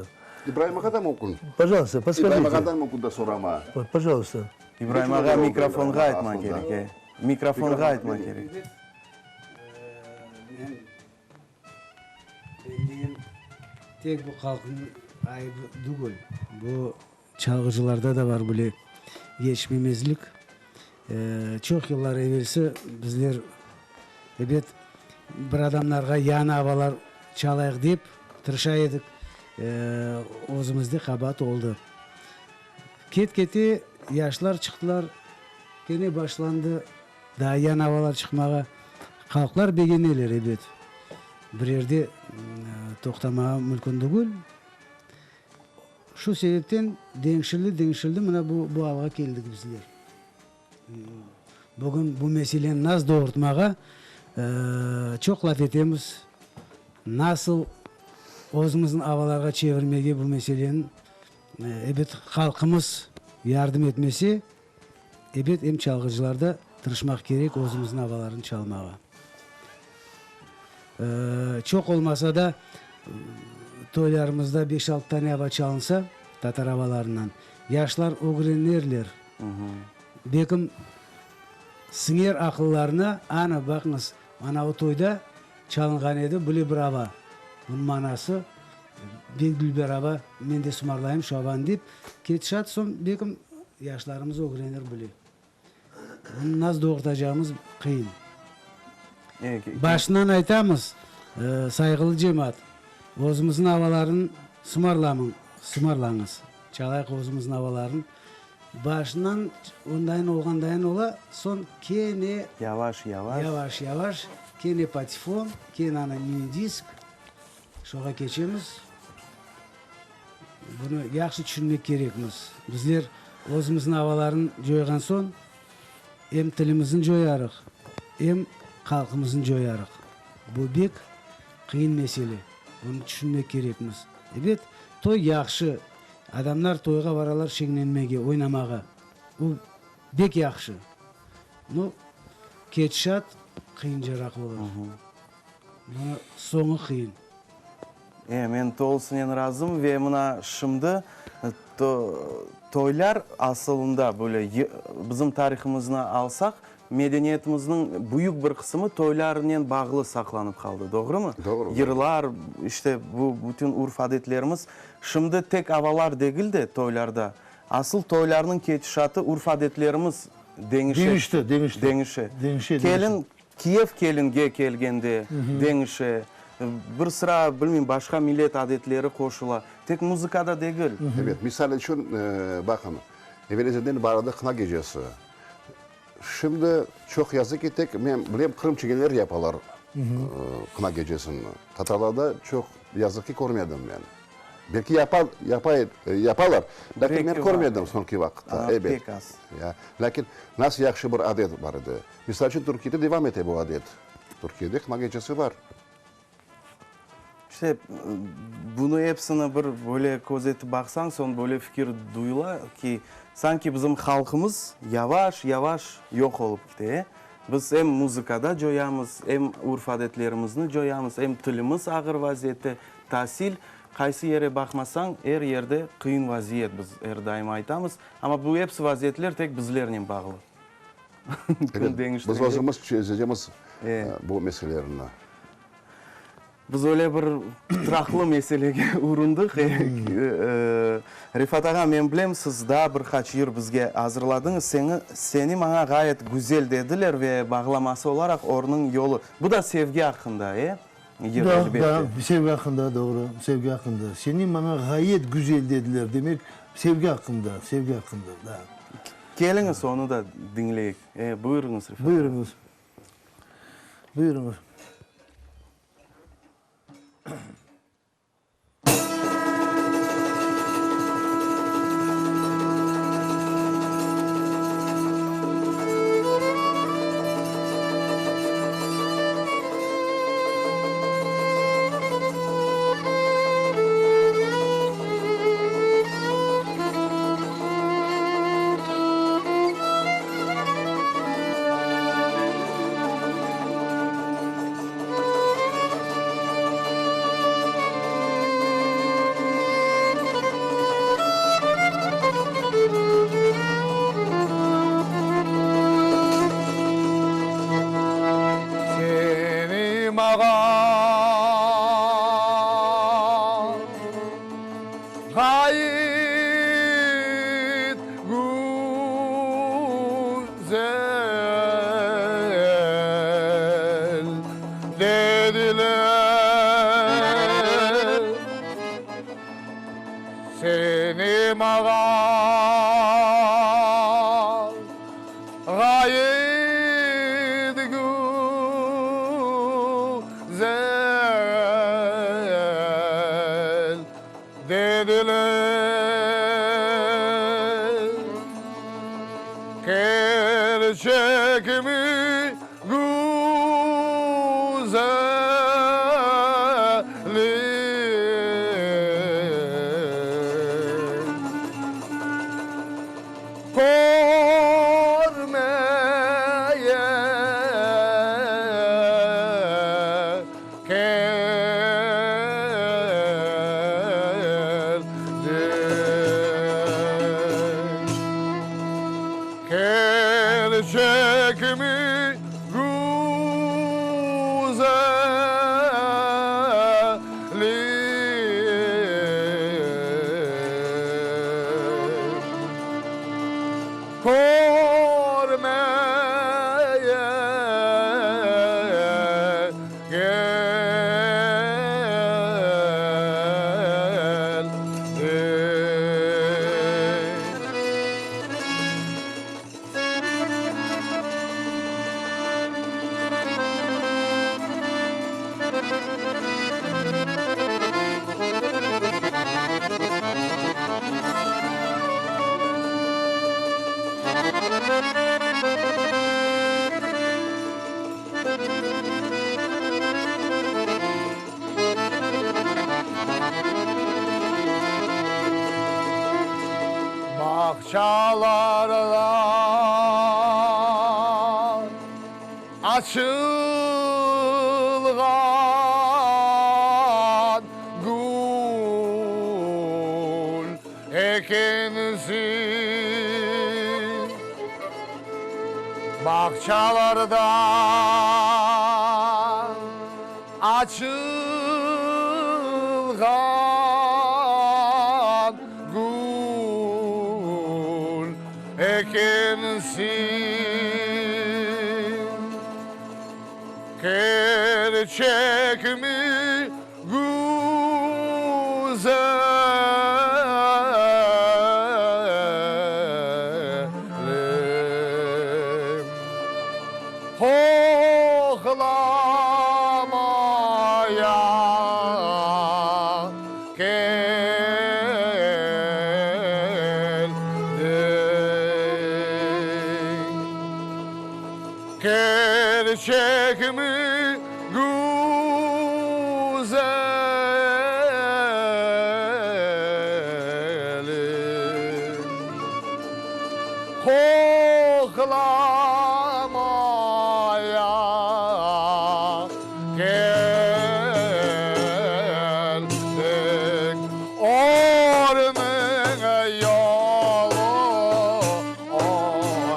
İbraim ağa da mümkün. Pojaluysta, podskajite. İbraim ağa da mümkün da sorama. Pojaluysta. İbraim ağa mikrofonğa aytma kerek, e. Mikrofonğa aytma kerek. Men belleyim, tek bu halqnıñ ayıbı tügül, bu Çalğıcılarda da bar böyle yetişmemezlik. Çoq yıllar evelsi bizler. Ebet, bir adamlarğa yañı avalar çalayıq dep tırışa edik, özümizde qabaat oldı. Ket-kete yaşlar çıqtılar, kene başlandı daa yañı avalar çıqmağa. Halqlar begeneler, ebet, bir yerde toqtamağa mümkün tügül. Şu sebepten deñişildi, deñişildi, mına bu bu alğa keldik bizler. Bugün bu meseleni nasıl doğurtmağa çoq laf etemiz, nasıl özümizniñ avalarğa çevirmege bu meseleni, ebet, halqımız yardım etmese, ebet, em çalğıcılar da tırışmaq kerek özümizniñ avalarını çalmağa. Çoq olmasa da, toylarımızda beş-altı tane ava çalınsa, tatar avalarından, yaşlar ögrenerler. Bekim siñer aqıllarına, ana, baqıñız, ana o toyda çalınğan edi, bile bir ava, bunıñ manası, bek dülber ava, men de sımarlayım şu avanı dep, ketişat, soñ, bekim, yaşlarımız ögrenir bile. Bunı nasıl doğurtacağımız qıyın. Başından aytamız, sayğılı cemaat, özümizniñ avalarını sımarlamıñ, sımarlañız, çalayıq özümizniñ avalarını. Başından ondayın olğandayın ola, soñ kene Yavaş, yavaş. Yavaş, yavaş, kene patefon, kene ana mini-disk, şoğa keçemiz. Bunı yahşı tüşünmek kerekmiz. Bizler özümizniñ avalarını coyğan soñ, em tilimizni coyarıq, em halqımıznı coyarıq. Bu bek qıyın mesele. Bunı tüşünmek kerekmiz. Ebet, toy yahşı. Adamlar toyğa baralar şeñlenmege, oynamağa. O bek yahşı. No, ketişat qıyıncaraq olur. Bunı soñu qıyın. E, men tolusınen razım ve mına şimdi toylar asılında böyle bizim tarihımıznı alsaq, medeniyetimizniñ büyük bir qısımı toylarnen bağlı saqlanıp qaldı, doğrumı? Doğru. Yırlar, işte bu bütün urf-adetlerimiz. Şimdi tek avalar degil de toylarda, asıl toylarnıñ ketişatı, urf-adetlerimiz deñişe. Deñişti, deñişti. Deñişe. Deñişe, Kelin Kiyev kelinge kelgende deñişe, bir sıra, bilmeyim, başqa millet adetleri qoşula. Tek muzıkada degil. Ebet, misal içün, baqın, evel-ezelden bar edi qına gecesi. Şimdi, çoq yazıq ki, tek, men bilem, qırım çingeneler yapalar qına gecesini. Tatarlarda çoq yazıq ki, körmedim men. Belki yapa, yapa, yapalar, lâkin men körmedim soñki vaqıtta. Ebet. Pek az. Ya, lâkin nasıl yahşı bir adet bar edi. Misal içün, Türkiyede devam ete bu adet. Türkiyede qına gecesi bar. İşte, bunı epsini bir böyle köz etip baqsañ, soñ böyle fikir duyula ki, sanki bizim halqımız yavaş-yavaş yoq olıp kite, e? Biz em muzıkada coyamız, em urf-adetlerimizni coyamız, em tilimiz ağır vaziyette, tasil, qaysı yere baqmasañ, er yerde qıyın vaziyet, biz er daim aytamız. Amma bu epsi vaziyetler tek bizlernen bağlı. Kim deñiştirecek? Biz özümiz çezecemiz bu meselelerni. Biz öyle bir pıtraqlı meselege urundıq. Refat ağa, men bilem, siz daa bir qaç yır bizge azırladıñız. Seni, seni maña ğayet güzel dediler ve bağlaması olaraq Ornıñ yolu. Bu da sevgi aqqında, e, yır, elbette. Da, da, sevgi aqqında, doğru, sevgi aqqında. Seni maña ğayet güzel dediler, demek, sevgi aqqında, sevgi aqqında, da. Keliñiz, onı da diñleyik. E, buyurıñız, Refat ağa. Buyurıñız. Buyurıñız. Seni mağa Ğayet güzel. Dediler, Seni maña ğayet güzel dediler. Kerçekmi güzelim? Körmeye keldim. Kerçekmi güzelim? Körmeye Bağçalarda açılğan gül ekensiñ. Bağçalarda açılğan gül ekensiñ. Kerçekmi güzelim? Qoqlamaya keldiñ. Kerçekmi güzelim? Qoqlamaya keldiñ. Ornıñ yolu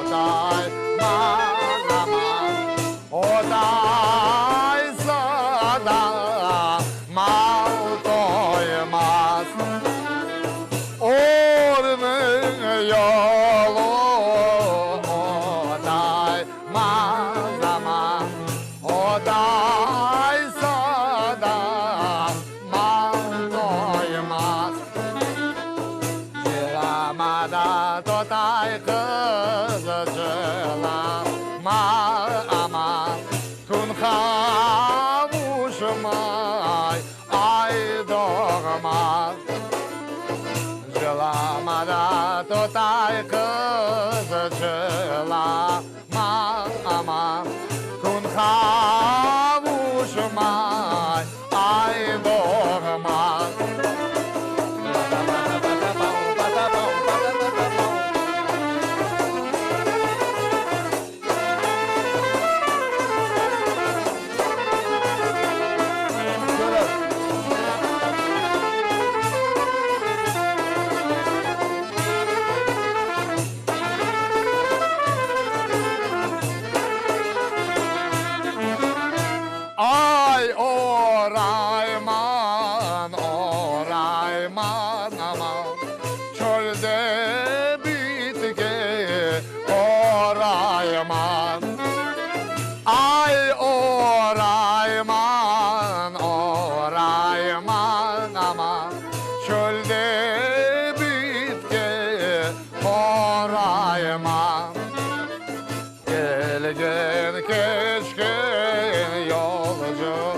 otaymaz aman, Otaysa da mal toymaz. Ornıñ yolu otaymaz aman, Otaysa da mal toymaz. Cılamada totay qız cılama aman, Kün qavuşmay ay doğmaz. Cılamada totay qız cılama aman, Kün qavuşmay ay doğmaz. Ay orayman, orayman aman, Çölde bitki orayman. Ay orayman.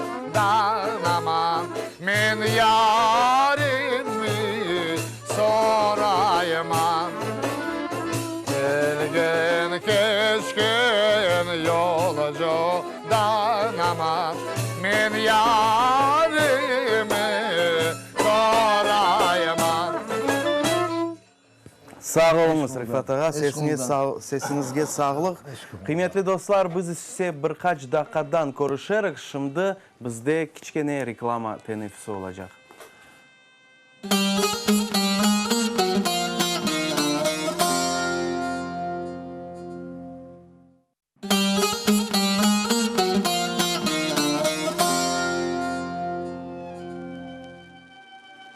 Yolcudan aman, men yarimni sorayman. Kelgen keçken yolcudan aman, men yarimni sorayman. Sağ oluñız, Refat ağa, sesiñizge sağlıq. Qıymetli dostlar, biz ise bir qaç daqqadan körüşerik, şimdi bizde kiçkene reklama teneffüsi olacaq.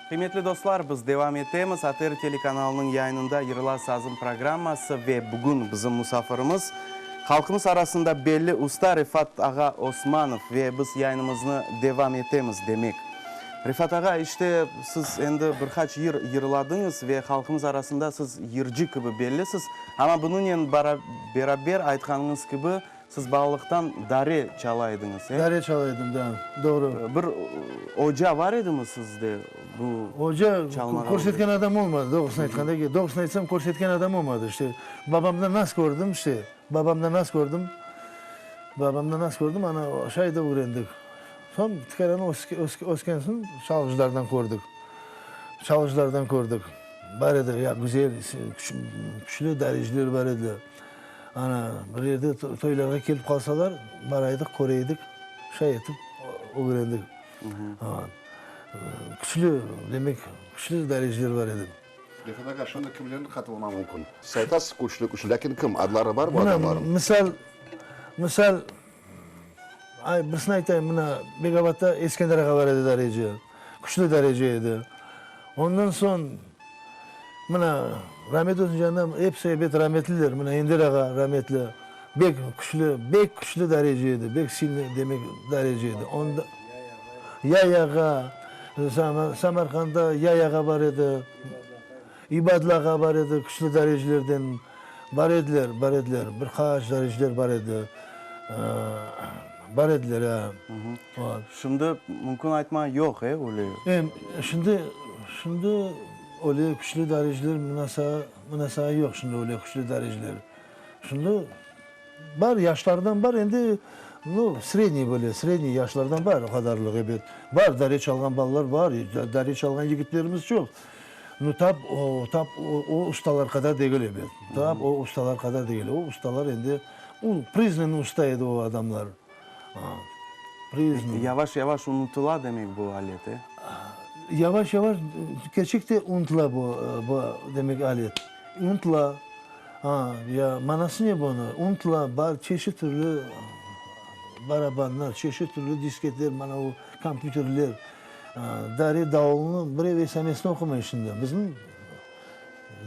Qıymetli dostlar, biz devam etemiz. ATR telekanalınıñ yayınında Yırla sazım programması ve bugün bizim musafirimiz, halqımız arasında belli usta Refat ağa Osmanov ve biz yayınımıznı devam etemiz, demek. Refat ağa, işte, siz endi bir qaç yır yırladıñız ve halqımız arasında siz yırcı kibi bellisiz. Amma bunıñnen beraber, aytqanıñız kibi, siz balalıqtan dare çala ediñiz, e? Dare çala edim, da, doğru. Bir oca bar edimi sizde bu Oca, körsetken adam olmadı, doğrusını aytqanda, doğrusını aytsam, körsetken adam olmadı. İşte, babamdan az kördim, işte, babamdan az kördim, babamdan az kördim, ana, şay da ögrendik. Soñ tikaranı ösken soñ çalğıcılardan kördik, çalğıcılardan kördik. Bar edi, ya güzel, küçlü dareciler bar ediler. Ana, bir yerde toylarğa kelip qalsalar, baraydık, köreydik, şay etip ögrendik. Küçlü, demek, küçlü dareciler bar edi. Refat ağa, şimdi kimlerni qatılma mümkün? Siz aytasız küçlü, küçlü, lâkin kim? Adları barmı adamlarnıñ? Mına, misal, misal, ay, birisini aytayım, mına, Begabadda Eskender ağa bar edi dareci, küçlü dareci edi. Ondan soñ, mına, ramet olsun canına, episi ebet rametliler, mına, Ender ağa rametli, bek küçlü, bek küçlü dareci edi, bek silnıy, demek, dareci edi. Onda, Yay ağa, Samarqandda Yay ağa bar edi, İbadlı ağa bar edi, küçlü darecilerden bar ediler, bar ediler, bir qaç dareciler bar edi, bar ediler, a. Şimdi mümkün aytma, yoq, e, öyle? Em, şimdi, şimdi öyle küçlü dareciler mınasa, mınasa yoq şimdi öyle küçlü dareciler. Şimdi bar, yaşlardan bar, endi, nu, sredniy böyle, sredniy yaşlardan bar o qadarlıq, ebet. Bar, dare çalğan balalar bar, dare çalğan yigitlerimiz çoq. Nu, tap o, tap o, o ustalar qadar degil, ebet. Tap o ustalar qadar degil. O ustalar endi, u, priznanıy usta edi o adamlar. Yavaş-yavaş unutıla demek bu alet, e? Yavaş-yavaş, kerçek de unutıla bu, bu demek alet. Unutıla. A, ya manası ne bunı? Unutıla, bar çeşit türlü barabanlar, çeşit türlü disketler, mana o kompyuterler. Dare davulnı birev esamesini oqumay şimdi. Bizim,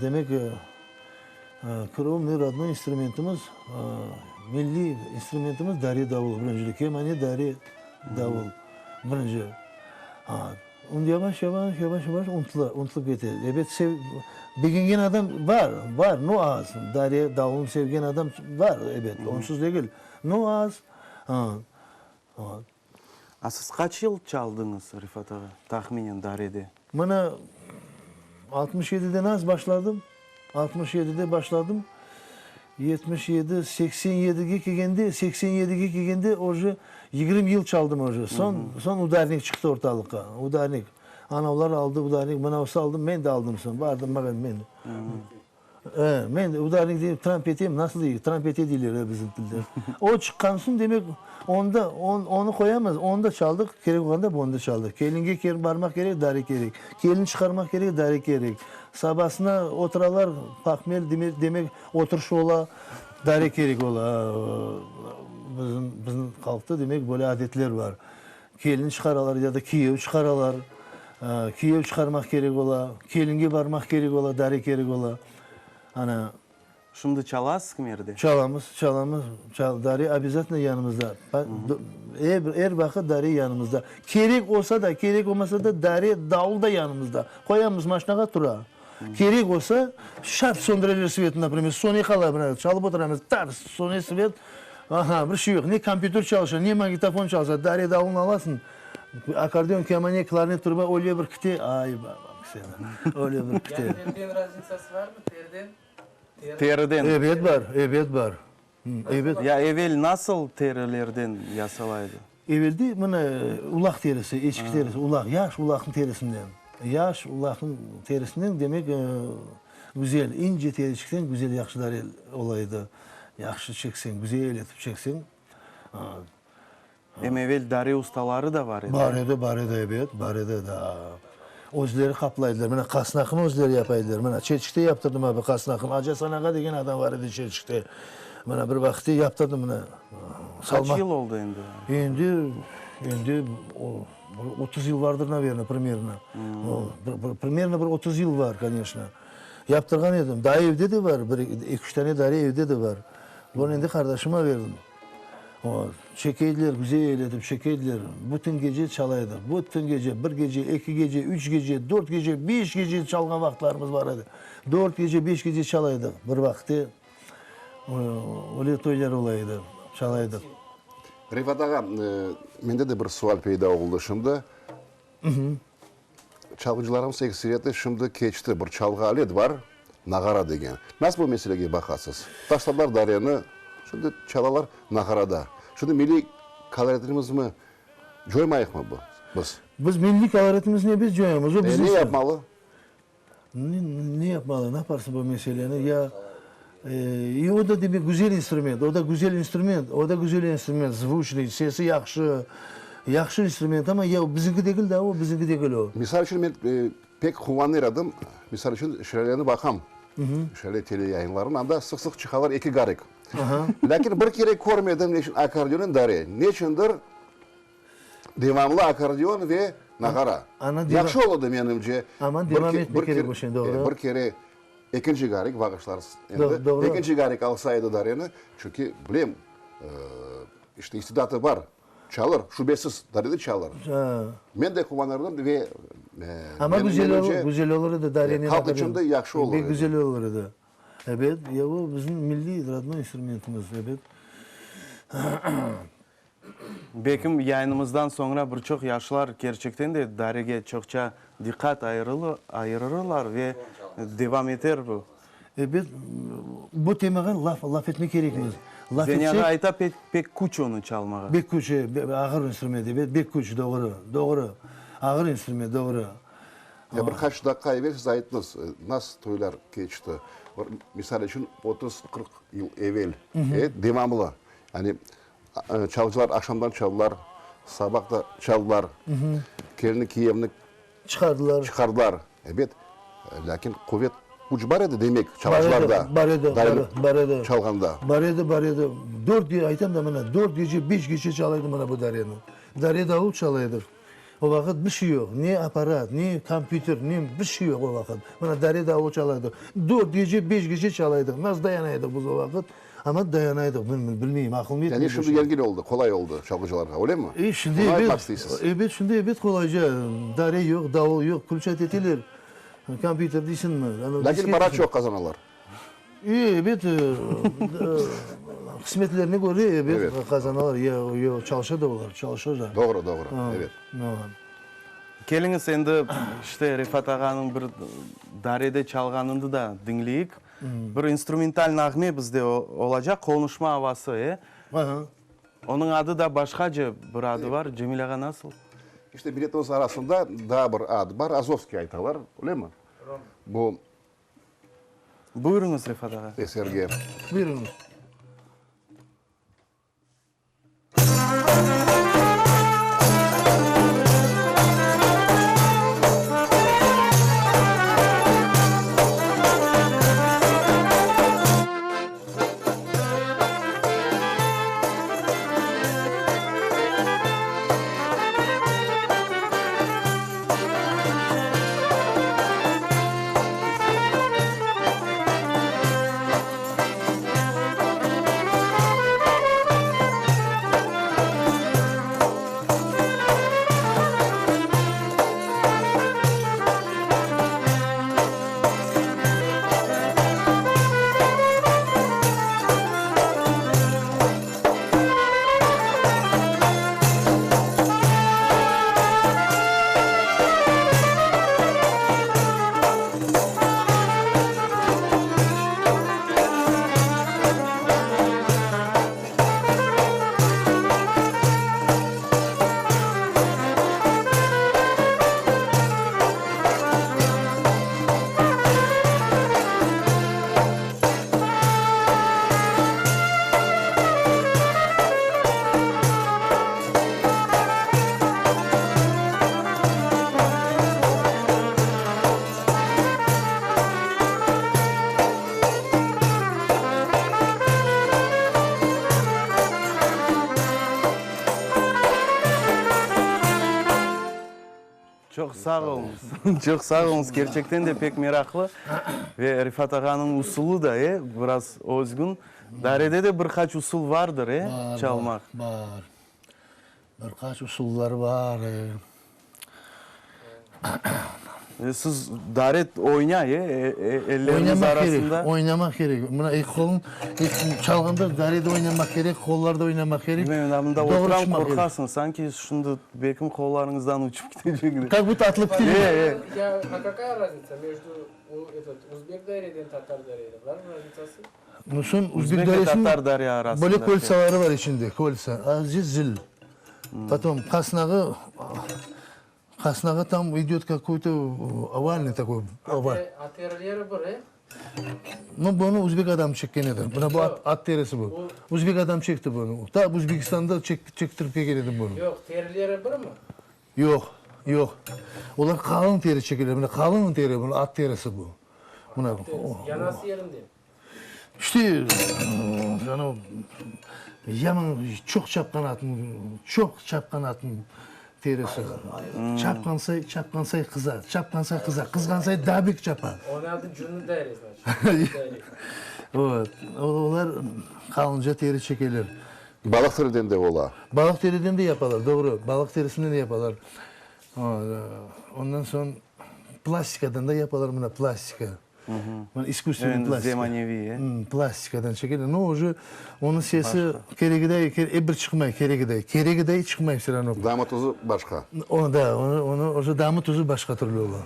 demek, Krovnıy rodnoy instrumentimiz, milliy instrumentimiz dare davul, birincilik. Kemane, dare, davul, birinci. Yavaş, yavaş, yavaş, yavaş unutula, unutılıp kete. Ebet, sev, begengen adam bar, bar, no az. Dare davulnı sevgen adam bar, ebet, onsuz degil. No az. A siz qaç yıl çaldıñız, Refat ağa, tahminen darede? Mına, 67-den az başladım, 67-de başladım, 77, 87-ge kelgende, 87-ge kelgende oje 20 yıl çaldım oje. Soñ, soñ udarnik çıqtı ortalıqqa, udarnik. Anavlar aldı udarnik, mınavsı aldı, men de aldım soñ, bardım, men. E, men udarnik deyim, trampet em, nasıl deyik, trampete deyler e bizim tilde. O çıqqan soñ, demek, onda, onı qoyamız, onı da çaldıq, kerek olğanda bunı da çaldıq. Kelinge kelip barmaq kerek, dare kerek. Kelin çıqarmaq kerek, dare kerek. Sabasına oturalar, pahmel, demek, demek, oturış ola, dare kerek ola. Bizim, bizim halqta, demek, böyle adetler bar. Kelin çıqaralar ya da kiyev çıqaralar. Kiyev çıqarmaq kerek ola, kelinge barmaq kerek ola, dare kerek ola. Ana. Şimdi çalasız kimerde? Çalamız, çalamız. Dare obязательно yanımızda. Er, er vaqıt dare yanımızda. Kerek olsa da, kerek olmasa da dare, davul da yanımızda. Qoyamız maşinağa, tura. Kerek olsa, şart söndüreler svetni, naprimer, söne qala, mına, çalıp oturamız, tars, söne svet. Aha, bir şey yoq. Ne kompyuter çalışa, ne magnitofon çalışa. Dare davulnı alasıñ, akkordeon, kemane, klarnet, truba öyle bir kite, ay, babam seni, öyle bir kite. Yani teriden razницası barmı, teriden? Teriden. Ebet bar, ebet bar. Ebet. Ya evel nasıl terilerden yasala edi? Evelde mına ulaq terisi, eçki terisi, ulaq, yaş ulaqnıñ terisinden. Yaş ulaqnıñ terisinden, demek, güzel, ince teriçikten güzel yahşı dare ola edi. Yahşı çekseñ, güzel etip çekseñ. Em evel dare ustaları da bar edi. Bar edi, bar edi, ebet, bar edi, da. Özleri qaplaydılar. Mına qasnaqnı özleri yapa ediler. Mına Çelçikte yaptırdım abi qasnaqnı. Aca Sanağa degen adam bar edi Çelçikte. Mına bir vaqıtte yaptırdım mına. Qaç yıl oldı endi? Endi, endi bir 30 yıl vardır, naverno, primerno. Primerno bir 30 yıl var, koneçno. Yaptırğan edim. Daa evde de bar, bir eki-üç tane dare evde de bar. Bunı endi qardaşıma berdim. O, çekeydiler, güzel etip çekeydiler. Bütün gece çalaydı. Bütün gece, bir gece, eki gece, üç gece, dört gece, beş gece çalğan vaqıtlarımız bar edi. Dört gece, beş gece çalaydıq. Bir vaqıtte öyle toylar ola edi, çalaydıq. Refat ağa, mende de bir sual peyda oldı şimdi. Çalğıcılarımız ekseriyeti şimdi keçti, bir çalğı alet bar, nağara degen. Nasıl bu meselege baqasız? Taşladılar dareni, şimdi çalalar nağarada. Şimdi milliy koloritimizni coymayıqmı biz? Biz milliy koloritimizni biz coyamız. O bizim. E ne yapmalı? Ne yapmalı? Ne yaparsın bu meseleni? Ya, e, o da demek güzel instrument, o da güzel instrument, o da güzel instrument, zvuçnıy, sesi yahşı, yahşı instrument, amma ya bizimki degil da o, bizimki degil o. Misal içün men pek quvanır edim, misal içün Şelaleni baqam, Şelale teleyayınlarını, anda sıq-sıq çıqalar eki garik. Lâkin bir kere körmedim, ne içün akkordeonen dare, neçündir Devamlı akkordeon ve nağara. Yahşı oladı menimce. Aman devam etmek kerek bu şey, doğru. Bir kere ekinci garik bağışlarsız endi. Ekinci garik alsa edi dareni, çünki bilem, işte istidatı bar, çalır, şübesiz dare de çalır. Men de quvanırdım ve Amma güzel olur, güzel olur edi darenen akkordeon. Halq içün de yahşı olur edi. Pek güzel olur edi. Ebet, ya bu bizim milliy rodnoy instrumentimiz, ebet. Belkim, yayınımızdan soñra bir çoq yaşlar kerçekten de darege çoqça diqqat ayırırlar ve devam eter bu. Ebet, bu temağa laf laf etmek kerekmiz. Laf etsek. Zeniağa ayta, pek pek küç onı çalmağa. Bek küç, ağır instrument, ebet, bek küç, doğru, doğru. Ağır instrument, doğru. Ya bir qaç daqqa evel siz ayttıñız, nasıl toylar keçti. Bir misal içün, 30, 40 yıl evel, devamlı, yani Çalğıcılar aqşamdan çaldılar, sabah da çaldılar, kelini kiyevni Çıqardılar. Çıqardılar, ebet. Lâkin quvet, küç bar edi, demek, çalğıcılarda. Bar edi, bar edi, bar edi. Çalğanda. Bar edi, bar edi. Dört, aytam da mına, dört gece, beş gece çala edi mına bu dareni. Dare davul çala edik. O vaqıt bir şey yoq, ne apparat, ne kompyuter, ne bir şey yoq o vaqıt. Mına dare davul çala edik. Dört gece, beş gece çala edik. Nasıl dayana edik biz o vaqıt? Amma dayana edik, bilmeyim, aqılım yetmey. Yani şimdi yengil oldı, qolay oldı çalğıcılarğa, öylemi? E, şimdi ebet. Bunı aytmaq isteysiz. Ebet, şimdi ebet qolayca. Dare yoq, davul yoq, включать eteler, kompyuter deysiñmi. Lâkin para çoq qazanalar. E, ebet, qısmetlerine köre, ebet, qazanalar. Ya, çalışa da olar, çalışa da. Doğru, doğru, ebet. Keliñiz endi, işte, Refat ağanıñ bir darede çalğanını da diñleyik. Bir instrumental nağme bizde olacaq, Qonuşma avası, e? Onıñ adı da başqaca bir adı bar, Cemil ağa, nasıl? İşte, milletimiz arasında daa bir ad bar, Azovskiy aytalar, öylemi? Bu. Buyurıñız, Refat ağa. Eserge. Buyurıñız. Çoq sağ oluñız. Çoq sağ oluñız. Kerçekten de pek meraqlı. Ve Refat ağanıñ usulı da, e, biraz özgün. Darede de bir qaç usul vardır, e, çalmaq. Bar, bar. Bir qaç usullar bar, e. Siz daret oynay, e, elleriñiz arasında. Oynamaq kerek, oynamaq kerek. Mına eki qolun, eki çalğanda daret oynamaq kerek, qollar da oynamaq kerek. Men mında oturam, qorqasıñ, sanki şimdi belkim qollarıñızdan uçıp ketecek. Kak budto atılıp ketecek. E, e. Ya, a kakaya razniца между этот uzbek dareden tatar dareden? Barmı raznicası? Soñ Uzbek ve tatar dare arasında. Böyle koltsaları bar içinde, koltsa. Azca zil. Potom qasnağı, qasnağı tam idöt kakoy-to ovalnıy takoy, oval. A terileri bir, e? No, bunı uzbek adamı çekken edi. Mına bu at, at terisi bu. Uzbek adam çekti bunı. Ta Uzbekistanda çektirip kelgen edim bunı. Yoq, terileri birmi? Yoq, yoq. Olar qalın teri çekeler. Mına qalın teri, mına at terisi bu. Mına. Yanası yerinde. İşte, anav yaman çoq çapqan atnıñ, çoq çapqan atnıñ terisi. Çapqan say, çapqan say qıza, çapqan say qıza, qızğan say daa bek çapa. Onıñ adı cünlü deri, znaçit. Vot. Olar qalınca teri çekeler. Balıq teriden de ola. Balıq teriden de yapalar, doğru. Balıq terisinden de yapalar. Ondan soñ plastikadan da yapalar, mına plastika. Mına iskusstvenniy plastika. Zemaneviy, e? Plastikadan çekeler. No, uje onıñ sesi keregiday, ep bir çıqmay keregiday. Keregiday çıqmay vse ravno. Damı tuzu başqa. O, da, onı, onı uje damı tuzu başqa türlü ola.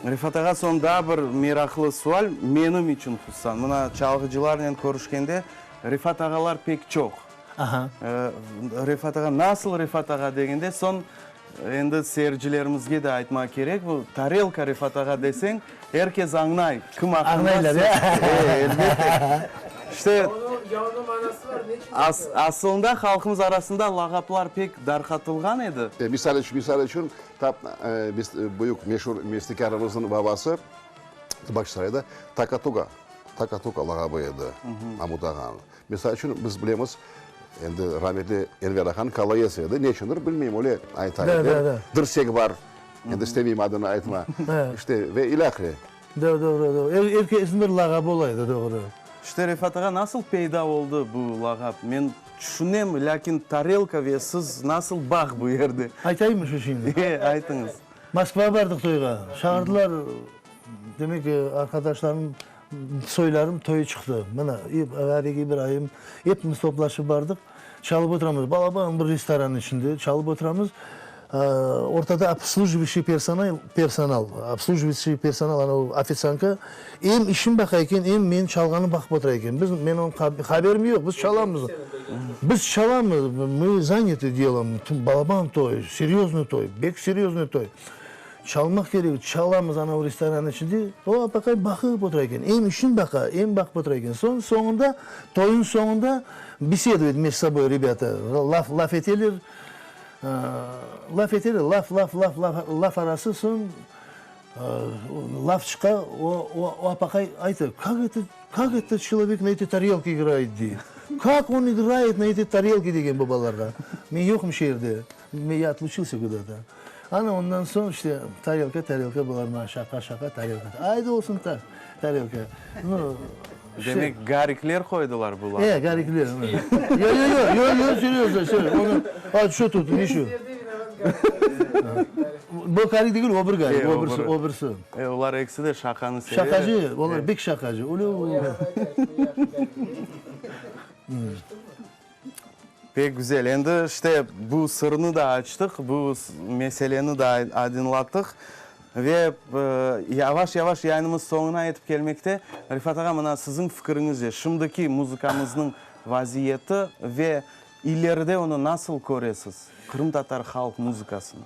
Refat ağa, soñ daa bir meraqlı sual, menim içün hususan. Mına çalğıcılarnen körüşkende Refat ağalar pek çoq. Aha. Refat ağa, nasıl Refat ağa degende, soñ Endi seyircilerimizge de aytmaq kerek, bu tarelka Refat ağa deseñ, er kes añlay, kim aqqında Añlaylar, söz. e? E, elbette. İşte, Ya onıñ manası var, ne içün yapıyorlar? asılında halqımız arasında lağaplar pek darqatılğan edi. E, misal içün, misal içün, tap, biz, büyük meşur bestekârımıznıñ babası Bağçasarayda Taka-Tuga, Taka-Tuka lağabı edi Mamut ağanıñ. Misal içün, biz bilemiz, endi rametli Enver ahan koloyez edi, neçündir bilmeyim, öyle ayta ediler. Dirsek bar, endi istemeyim adını aytma, işte, ve ilâhre. Doğru, doğru, doğru. Er, er kesniñ bir lağabı ola edi, doğru. İşte, Refat ağa, nasıl peyda oldı bu lağap? Men tüşünem, lâkin tarelka ve siz nasıl bağ bu yerde? Aytayımı şu şimdi? E, aytıñız. Moskvağa bardıq toyğa. Çağırdılar, demek, arqadaşlarım Soylarım toyu çıqtı. Mına, Garik İbrahim, epimiz toplaşıp bardıq. Çalıp oturamız. Balaban bir restorannıñ içinde çalıp oturamız. Ortada obslujivayuşiy personal, personal, obslujivayuşiy personal, ana o ofitsiantka em işin baqa eken, em menim çalğanımnı baqıp otura eken. Biz, men onıñ haberim yoq, biz çalamız. Biz çalamız, mı zanâtı delom, balaban toy, seryoznıy toy, bek seryoznıy toy. Çalmaq kerek, çalamız anavı restorannıñ içinde, o apaqay baqıp otura eken, em işin baqa, em baqıp otura eken. Soñ, soñunda, toyuñ soñunda besedovать меж soboy rebâta, laf, laf eteler, laf eteler, laf, laf, laf, laf, laf arası, soñ laf çıqa, o, o apaqay ayta, kak eto, kak eto çelovek na etoy tarelke igrayet, dey. Kak on igrayet na etoy tarelke degen bu balalarğa. Men yoqım şeerde, ya otluçilsâ kuda-to. Ana ondan soñ işte tarelka, tarelka bular maña şaqa, şaqa, tarelka. Aydı olsun ta, tarelka. Nu, işte. Demek, garikler qoydılar bu lafnı. E, garikler. Yo, yo, yo, yo, yo, seriyozno, seriyozno. Onı, a, şo tut, ne şo? Bu garik degil, o bir garik, E, o o birisi, bir. o birisi. E, olar ekisi de şaqanı sever. Şaqacı, olar bek şaqacı. Öyle o. Pek güzel. Endi, işte, bu sırnı da açtıq, bu meseleni de aydınlattıq ve yavaş-yavaş yayınımız soñuna yetip kelmekte. Refat ağa, mına siziñ fikiriñizce, şimdiki muzıkamıznıñ vaziyeti ve ileride onı nasıl köresiz, qırımtatar halq muzıkasını?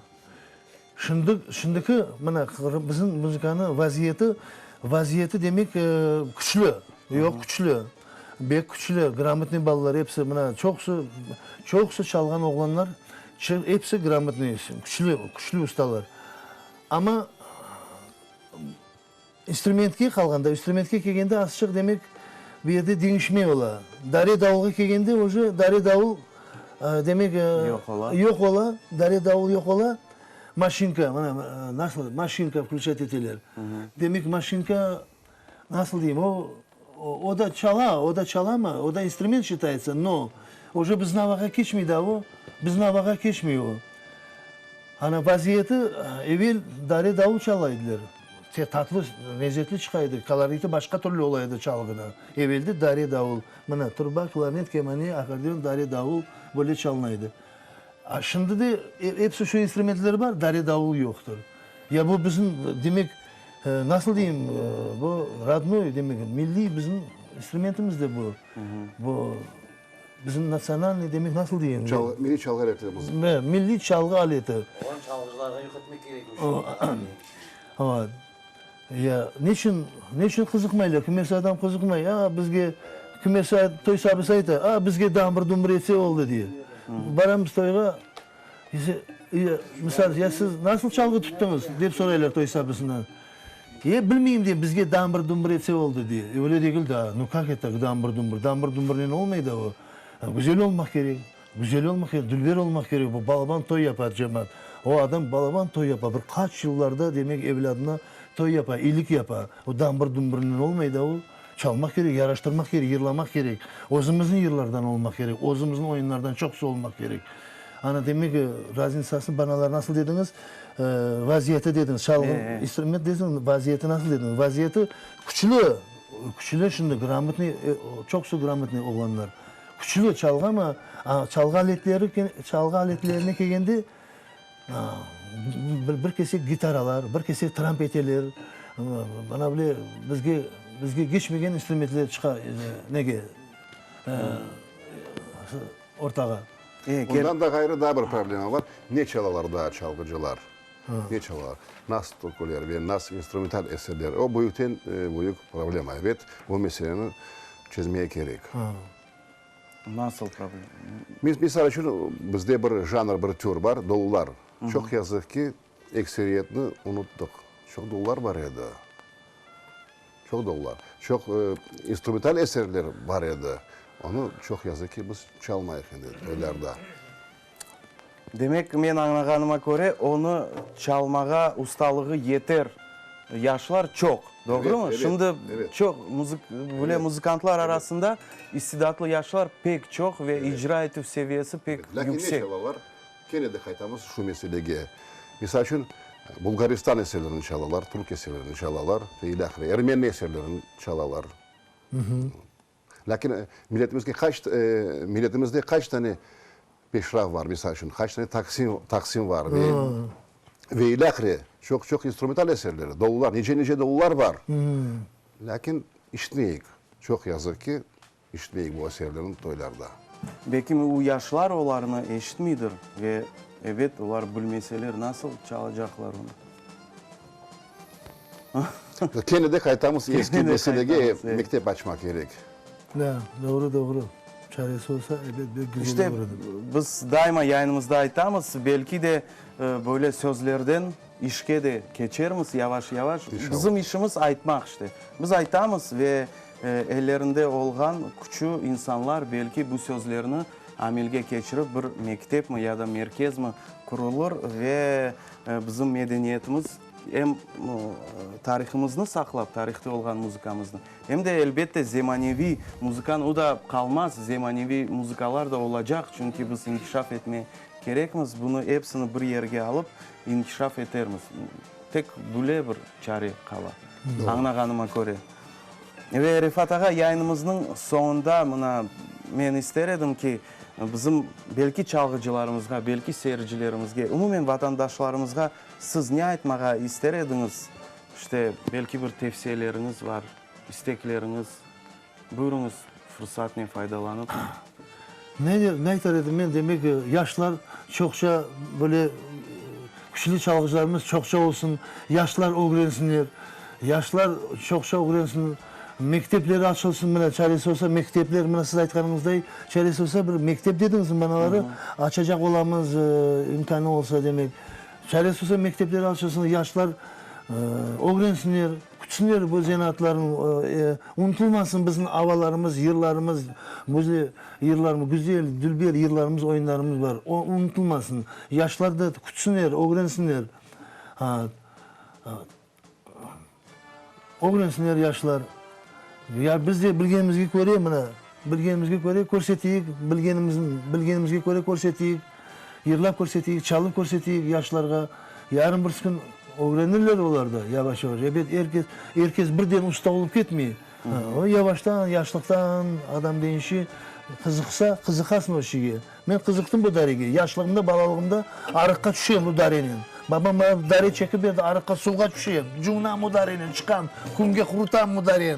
Şimdi, şimdiki, mına, bizim muzıkanıñ vaziyeti, vaziyeti demek, küçlü, yoq, küçlü, bek küçlü, gramotnıy balalar episi, mına, çoqusı, çoqusı çalğan oğlanlar, episi gramotnıy, küçlü, küçlü ustalar. Amma İnstrumentke qalğanda, instrumentke kelgende azçıq demek bu yerde deñişme ola. Dare davulğa kelgende uje dare davul demek Yoq ola. yoq ola, dare davul yoq ola. Maşinka, mına, nasıl, maşinka vklüçat eteler. Demek, maşinka, nasıl deyim, o, o da çala, o da çala amma, o da instrument şitayetsa, no, uje bizni avağa keçmey da o, bizni avağa keçmey o. Ana, vaziyeti, evel dare davul çala ediler, tatlı, lezetli çıqa edi, koloriti başqa türlü ola edi çalğıda. Evelde dare davul, mına, truba, klarnet, kemane, akkordeon, dare davul böyle çalına edi. A şimdi de episi şu instrumentler bar, dare davul yoqtır. Ya bu bizim, demek, nasıl deyim, bu rodnoy, demek, milliy bizim instrumentimiz de bu. Bu bizim natsionalnıy, demek, nasıl deyim? Milliy çalğı aletimiz. Milliy çalğı aleti. Oğlan çalğıcılarğa yoq etmek kerekmiş. Ya neçün, neçün qızıqmaylar? Kimesi adam qızıqmay, a, bizge, kimesi toy sabısı ayta, a, bizge dambır-dumbır etse oldı, dey. Baramız toyğa, misal, ya siz nasıl çalğı tuttıñız, dep soraylar toy sabısından. E, bilmeyim, dey, bizge dambır-dumbır etse oldı, dey. Öyle degil da, nu kak eto dambır-dumbır, dambır-dumbırnen olmay da o. Güzel olmaq kerek. Güzel olmaq kerek, dülber olmaq kerek, bu balaban toy yapa cemaat. O adam balaban toy yapa, bir qaç yıllarda, demek, evlâdına toy yapa, iyilik yapa. O dambır-dumbırnen olmay da o. Çalmaq kerek, yaraştırmaq kerek, yırlamaq kerek. Özümizniñ yırlardan olmaq kerek, özümizniñ oyunlardan çoqusı olmaq kerek. Ana, demek, raznitsasını banalar nasıl dediñiz, vaziyeti dediñiz, çalğı instrument dediñiz, vaziyeti nasıl dediñiz? Vaziyeti küçlü, küçlü şimdi, gramotnıy, çoqusı gramotnıy oğlanlar. Küçlü çalğı amma çalğı aletleri, çalğı aletlerine kelgende, bir kesek gitaralar, bir kesek trampeteler, mına böyle bizge, bizge keçmegen instrumentler çıqa nege, ortağa. Bundan da ğayrı daa bir problema bar, ne çalalar daa çalğıcılar? Ne çalalar? Nas türküler ve nas instrumental eserler. O büyükten büyük problema. Ebet, bu meseleni çezmege kerek. Nasıl problema? Misal içün, bizde bir janr, bir tür bar, dolular. Çoq yazıq ki, ekseriyetni unuttıq. Çoq dolular bar edi. Çoq dolular. Çoq instrumental eserler bar edi. Onı, çoq yazıq ki, biz çalmayıq endi toylarda. Demek, men añlağanıma köre, onı çalmağa ustalığı yeter yaşlar çoq, doğrumı? Şimdi çoq, böyle muzıkantlar arasında istidatlı yaşlar pek çoq ve icra etüv seviyesi pek yüksek. Lâkin ne çalalar? Kene de qaytamız şu meselege. Misal içün, Bulğaristan eserlerini çalalar, türk eserlerini çalalar ve ilâhre, ermeni eserlerini çalalar. Lâkin milletimizge qaç, milletimizde qaç tane peşrav var, misal içün, qaç tane taksim, taqsim var ve, ve ilâhre, çoq-çoq instrumental eserleri, dolular, nice-nice dolular bar. Lâkin işitmeyik, çoq yazıq ki, işitmeyik bu eserlerni toylarda. Belki o yaşlar olarnı eşitmeydir ve, ebet, olar bilmeseler, nasıl çalacaqlar onı? Kene de qaytamız eski meselege, mektep açmaq kerek. Da, doğru, doğru. Çaresi olsa, ebet, bek güzel olur edi. İşte, biz daima yayınımızda aytamız, belki de böyle sözlerden işke de keçermiz yavaş-yavaş. Bizim işimiz aytmaq işte. Biz aytamız ve ellerinde olğan küçü insanlar belki bu sözlerni amelge keçirip bir mektepmi ya da merkezmi qurulır ve bizim medeniyetimiz em tarihımıznı saqlap, tarihte olğan muzıkamıznı, em de, elbette, zemaneviy muzıkanı, o da qalmaz, zemaneviy muzıkalar da olacaq, çünki biz inkişaf etme kerekmiz, bunı epsini bir yerge alıp inkişaf etermiz. Tek böyle bir çare qala, añlağanıma köre. Ve, Refat ağa, yayınımıznıñ soñunda mına men ister edim ki, bizim belki çalğıcılarımızğa, belki seyircilerimizge, umumen vatandaşlarımızğa Siz ne aytmağa ister ediñiz? İşte, belki bir tevsiyeleriñiz var, istekleriñiz. Buyurıñız, fırsatnen faydalanıp. Ne, ne aytar edim men? Demek, yaşlar çoqça böyle küçlü çalğıcılarımız çoqça olsun, yaşlar ögrensinler, yaşlar çoqça ögrensin, mektepler açılsın, mına, çaresi olsa, mektepler, mına, siz aytqanıñızday, çaresi olsa, bir mektep dediñiz manaları, açacaq olamız, imkânı olsa, demek. Çaresi olsa, mektepler açılsın, yaşlar ögrensinler. Kütsünler bu zenaatlarnı, unutılmasın bizim avalarımız, yırlarımız, güzel yırlarımız, güzel, dülber yırlarımız, oyunlarımız bar. O unutılmasın. Yaşlar da kütsünler, ögrensinler. Ögrensinler yaşlar. Ya biz de bilgenimizge köre, mına, bilgenimizge köre körseteyik, bilgenimizni, bilgenimizge köre körseteyik, yırlap körseteyik, çalıp körseteyik yaşlarğa. Yarın birisi kün ögrenirler olar da yavaş-yavaş. Ebet, er kes, er kes birden usta olıp ketmey. O yavaştan, yaşlıqtan adam deñişe, qızıqsa, qızıqasıñ o şeyge. Men qızıqtım bu darege. Yaşlığımda, balalığımda arıqqa tüşem bu darenen. Babam maña dare çekip berdi, arıqqa suvğa tüşem, cuvunam o darenen, çıqam, künge qurutam bu dareni.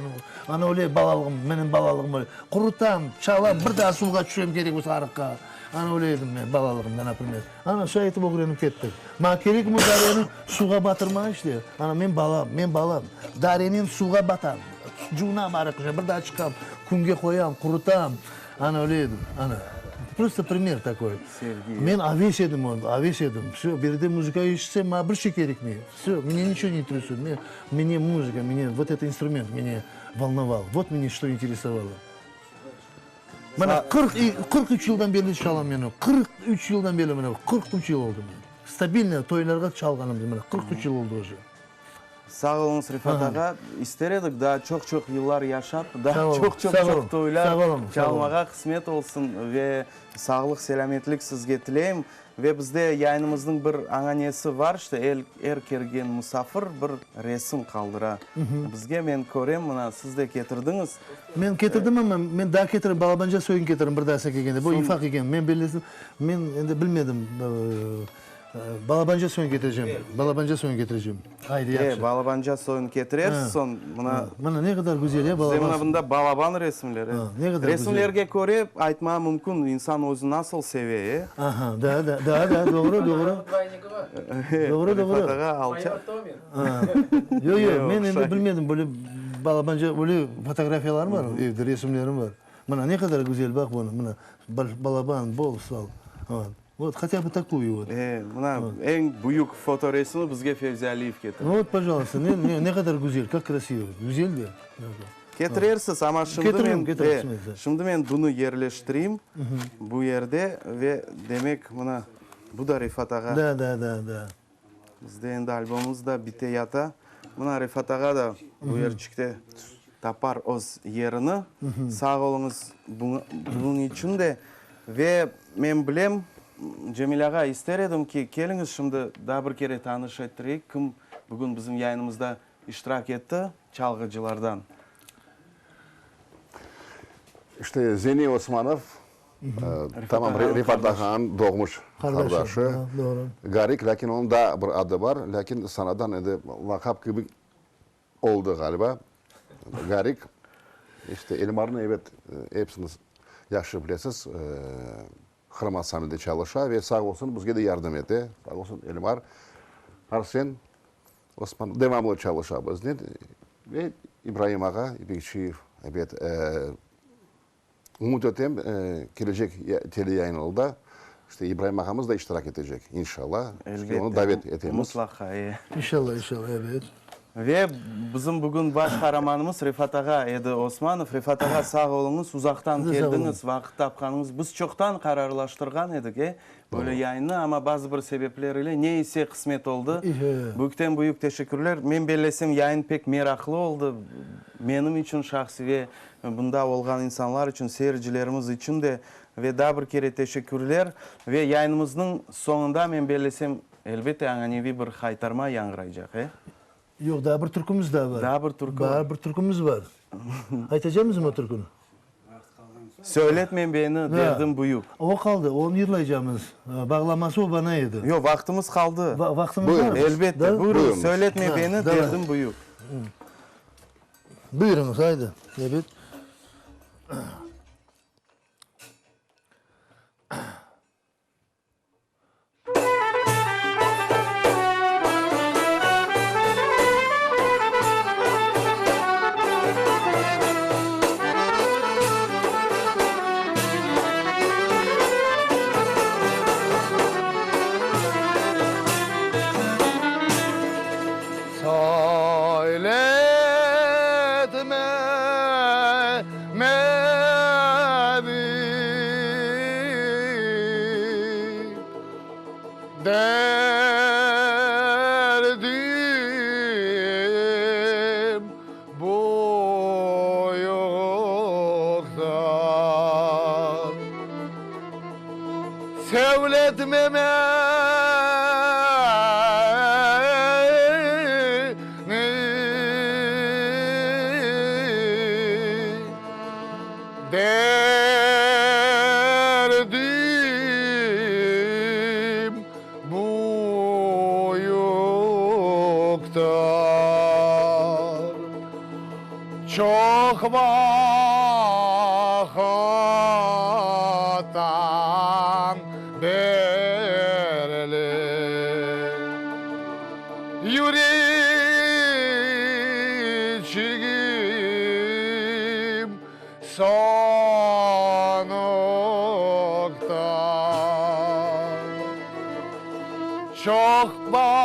Ana öyle balalığım, menim balalığım öyle. Qurutam, çalam, bir daa suvğa tüşem kerek bolsa arıqqa. Ana öyle edim men balalığımda, naprimer. Ana şay etip ögrenip kettik. Maña kerekmi dareni suvğa batırmağa işte. Ana men balam, men balam. Darenen suvğa batam, cuvunam arıqqa, bir daa çıqam, künge qoyam, qurutam. Ana öyle edim, ana. Prosto primer takoy. Sevgi. Men aves edim onda, aves edim. Vsё, bir de muzıka eşitsem, maña bir şey kerekmey. Vsё, mene niço ne interesuet. Men, mene muzıka, mene vot eto instrument mene volnoval. Vot mene çto interesovalo. Mana 43 yıldan berli çalam men o. 43 yıldan berli mına, 43 yıl oldı. Stabilno toylarğa çalğanım mına, 43 yıl oldı uje. Sağ oluñız, Refat ağa. İster edik daa çoq-çoq yıllar yaşap, daa çoq-çoq-çoq toylar çalmağa qısmet olsun ve sağlıq-selâmetlik sizge tileyim. Ve bizde yayınımıznıñ bir añanesi var, işte, er kelgen musafir bir resim qaldıra bizge. Men körem, mına, siz de ketirdiñiz. Men ketirdim, amma men daa ketirem, balabanca soyun ketirem bir daasına kelgende. Bu ufaq eken, men bellesem, men endi bilmedim. Balabanca soyun ketirecem. Balabanca soyun ketirecem. Aydı, yahşı. E, balabanca soyun ketirersiz, soñ mına. Mına ne qadar güzel, ya, balaban. Bizde mına bunda balaban resimleri. Ne qadar güzel. Resimlerge köre aytmağa mümkün, insan özü nasıl seve, e. Aha, da, da, da, da, doğru, doğru. Doğru, doğru. Refat ağa alçaq. Yoq, yoq, men endi bilmedim, böyle balabanca öyle fotografiyalarım bar evde, resimlerim bar. Mına ne qadar güzel, baq bunı, mına, balaban, bol sal. Vot, hotâ bı takuyu vot. E, mına, eñ büyük fotoresimi bizge Fevzi Aliyev ketirdi. Vot, pojaloysta, ne, ne, ne qadar güzel, kak krasivo, güzel de. Ketirersiz, amma şimdi men, Ketiririm, ketiririm, e, şimdi men bunı yerleştireyim bu yerde ve demek, mına, bu da Refat ağa. Da, da, da, da. Bizde endi albomımız da bite yata. Mına Refat ağa da bu yerçikte tapar öz yerini. Sağ oluñız bunıñ içün de. Ve men bilem, Cemil ağa, ister edim ki, keliñiz şimdi daa bir kere tanış ettireyik, kim bugün bizim yayınımızda iştirak etti çalğıcılardan. İşte Zeni Osmanov, Tamam, Refat ağanıñ doğmuş qardaşı. Garik, lâkin onıñ daa bir adı bar, lâkin sanadan endi laqap kibi oldı ğaliba. Garik. İşte Elmarnı, ebet, episiñiz yahşı bilesiz, Qırım ansamblinde çalışa ve sağ olsun, bizge de yardım ete. Sağ olsun, Elmar. Arsen Osman devamlı çalışa biznen. Ve İbraim ağa İpekçiyev, ebet, Ümüt etem, kelecek teleyayınlarda işte İbraim ağamız da iştirak etecek, inşallah. Çünki onı davet etemiz. Mutlaqa, e. İnşallah, inşallah, ebet. Ve bizim bugün baş qaramanımız Refat ağa edi Osmanov. Refat ağa, sağ oluñız, uzaqtan keldiñiz, vaqıt tapqanıñız. Biz çoqtan qararlaştırğan edik, e, böyle yayınnı, amma bazı bir sebepler ile ne ise qısmet oldı. Büyükten-büyük teşekkürler. Men bellesem, yayın pek meraqlı oldı, menim içün şahsi ve Bunda olğan insanlar içün, seyircilerimiz içün de ve daa bir kere teşekkürler. Ve yayınımıznıñ soñunda, men bellesem, elbette añaneviy bir haytarma yañğıraycaq, e? Yoq, daa bir türkümiz daa bar. Daa bir türkü bar. Daa bir türkümiz bar. Aytacamızmı o türküni? Söyletme beni, derdim büyük. O qaldı, onı yırlaycamız. Bağlaması o bana edi. Yoq, vaqtımız qaldı. Vaqtımız barmı? Elbette, buyurıñız, Söyletme beni, derdim büyük. Buyurıñız, haydi, ebet. Qabul etme meni. Derdim büyüktir. Çoq vaqıttan berli yüreçigim Sönüktir. Çoq vaqıttan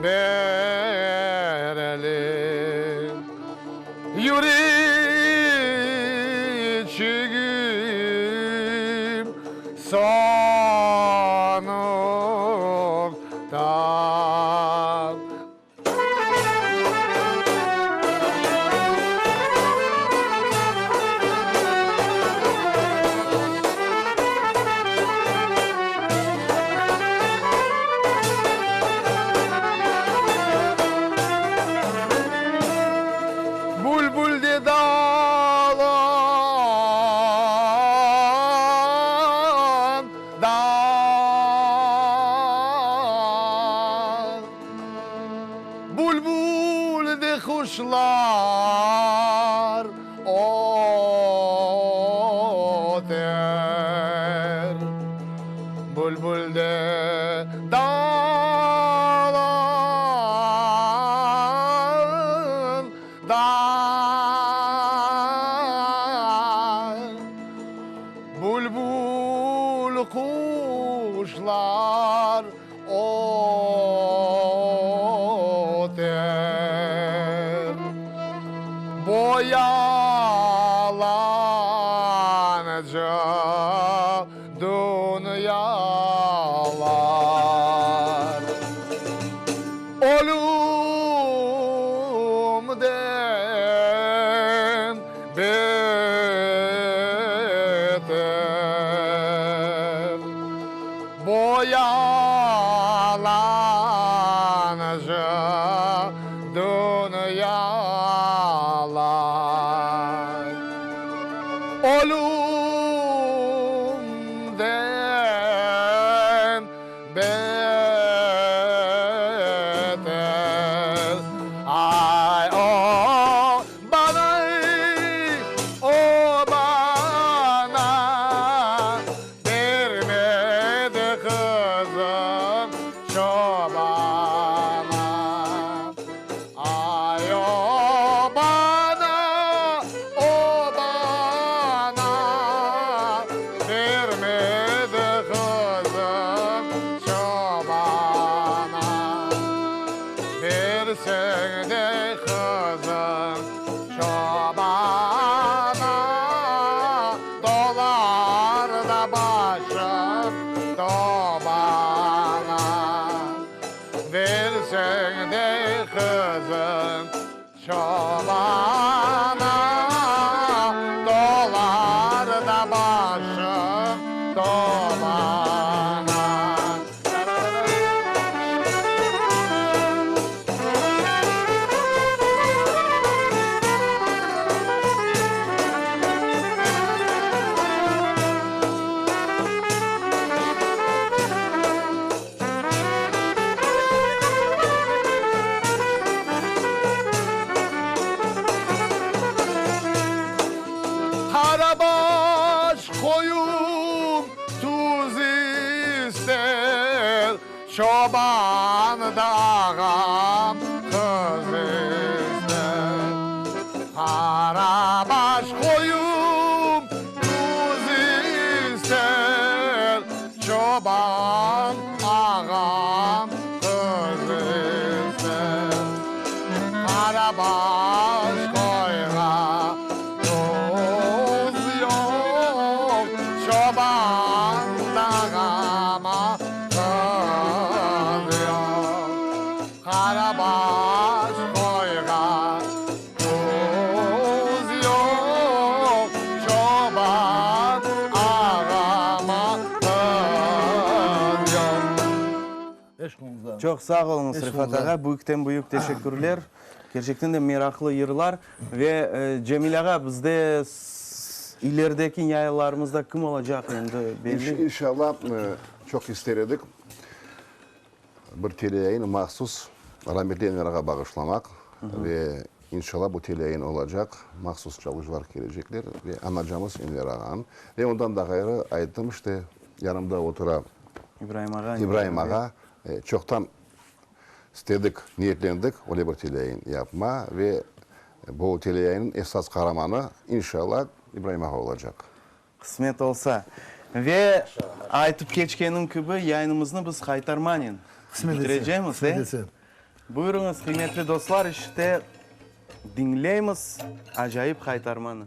berli yüreçigim sönüktir. Bülbül de dalında, Bülbül de quşlar öter. Bülbül de dalında, Bülbül quşlar Öter bo yalancı dünyalar. Ölümden beter. Bo yalancı dünyalar. Ölümden beter. Ay, o bana, o bana Bermedi qızın çobana. Ay, o bana, o bana Bermedi qızın çobana. Berseñ de qızın çobana, Dolar da başım tobana. Berseñ de qızın çobana, Dolar da başım tobana. Qarabaş qoyum tuz ister, Çoban da ağam qız ister. Qarabaş qoyum tuz ister, Çoban ağam qız ister. Qarabaş qoyğa tuz yoq, Çoban da ağama qız yoq. Qarabaş qoyğa tuz yoq, Çoban. Eşqıñızğa. Çoq sağ oluñız, Refat Eşqıñızğa. ağa, büyükten büyük teşekkürler. Kerçekten de meraqlı yırlar. Ve Cemil ağa, bizde ilerideki yayınlarımızda kim olacaq endi belli? İnşallah, çoq ister edik bir teleyayın mahsus rametli Enver ağa bağışlamaq ve inşallah bu teleyayın olacaq, mahsus çalğıcılar kelecekler ve anacamız Enver ağanı. Ve ondan da ğayrı, ayttım işte, yanımda otura İbraim ağa. İbraim ağa, çoqtan istedik, niyetlendik öyle bir teleyayın yapma ve bu teleyayınıñ esas qaramanı, inşallah, İbraim ağa olacaq. Qısmet olsa. Ve aytıp keçkenim kibi, yayınımıznı biz haytarmanen bitirecemiz, e? Buyurıñız, qıymetli dostlar, işte, diñleymiz acayip haytarmanı.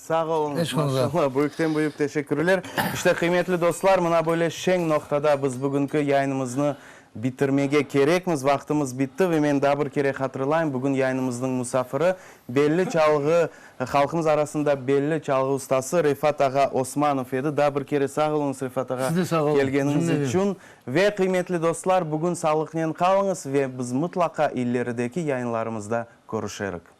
Sağ oluñız, maşallah, büyükten büyük teşekkürler. İşte, qıymetli dostlar, mına böyle şeñ noqtada biz bugünki yayınımıznı bitirmege kerekmiz. Vaqtımız bitti ve men daa bir kere hatırlayım, bugün yayınımıznıñ musafiri, belli çalğı, halqımız arasında belli çalğı ustası Refat ağa Osmanov edi. Daa bir kere sağ oluñız, Refat ağa, Siz de sağ oluñ, kelgeniñiz cümleden. içün. Ve, qıymetli dostlar, bugün sağlıqnen qalıñız ve biz mıtlaqa ilerideki yayınlarımızda körüşerik.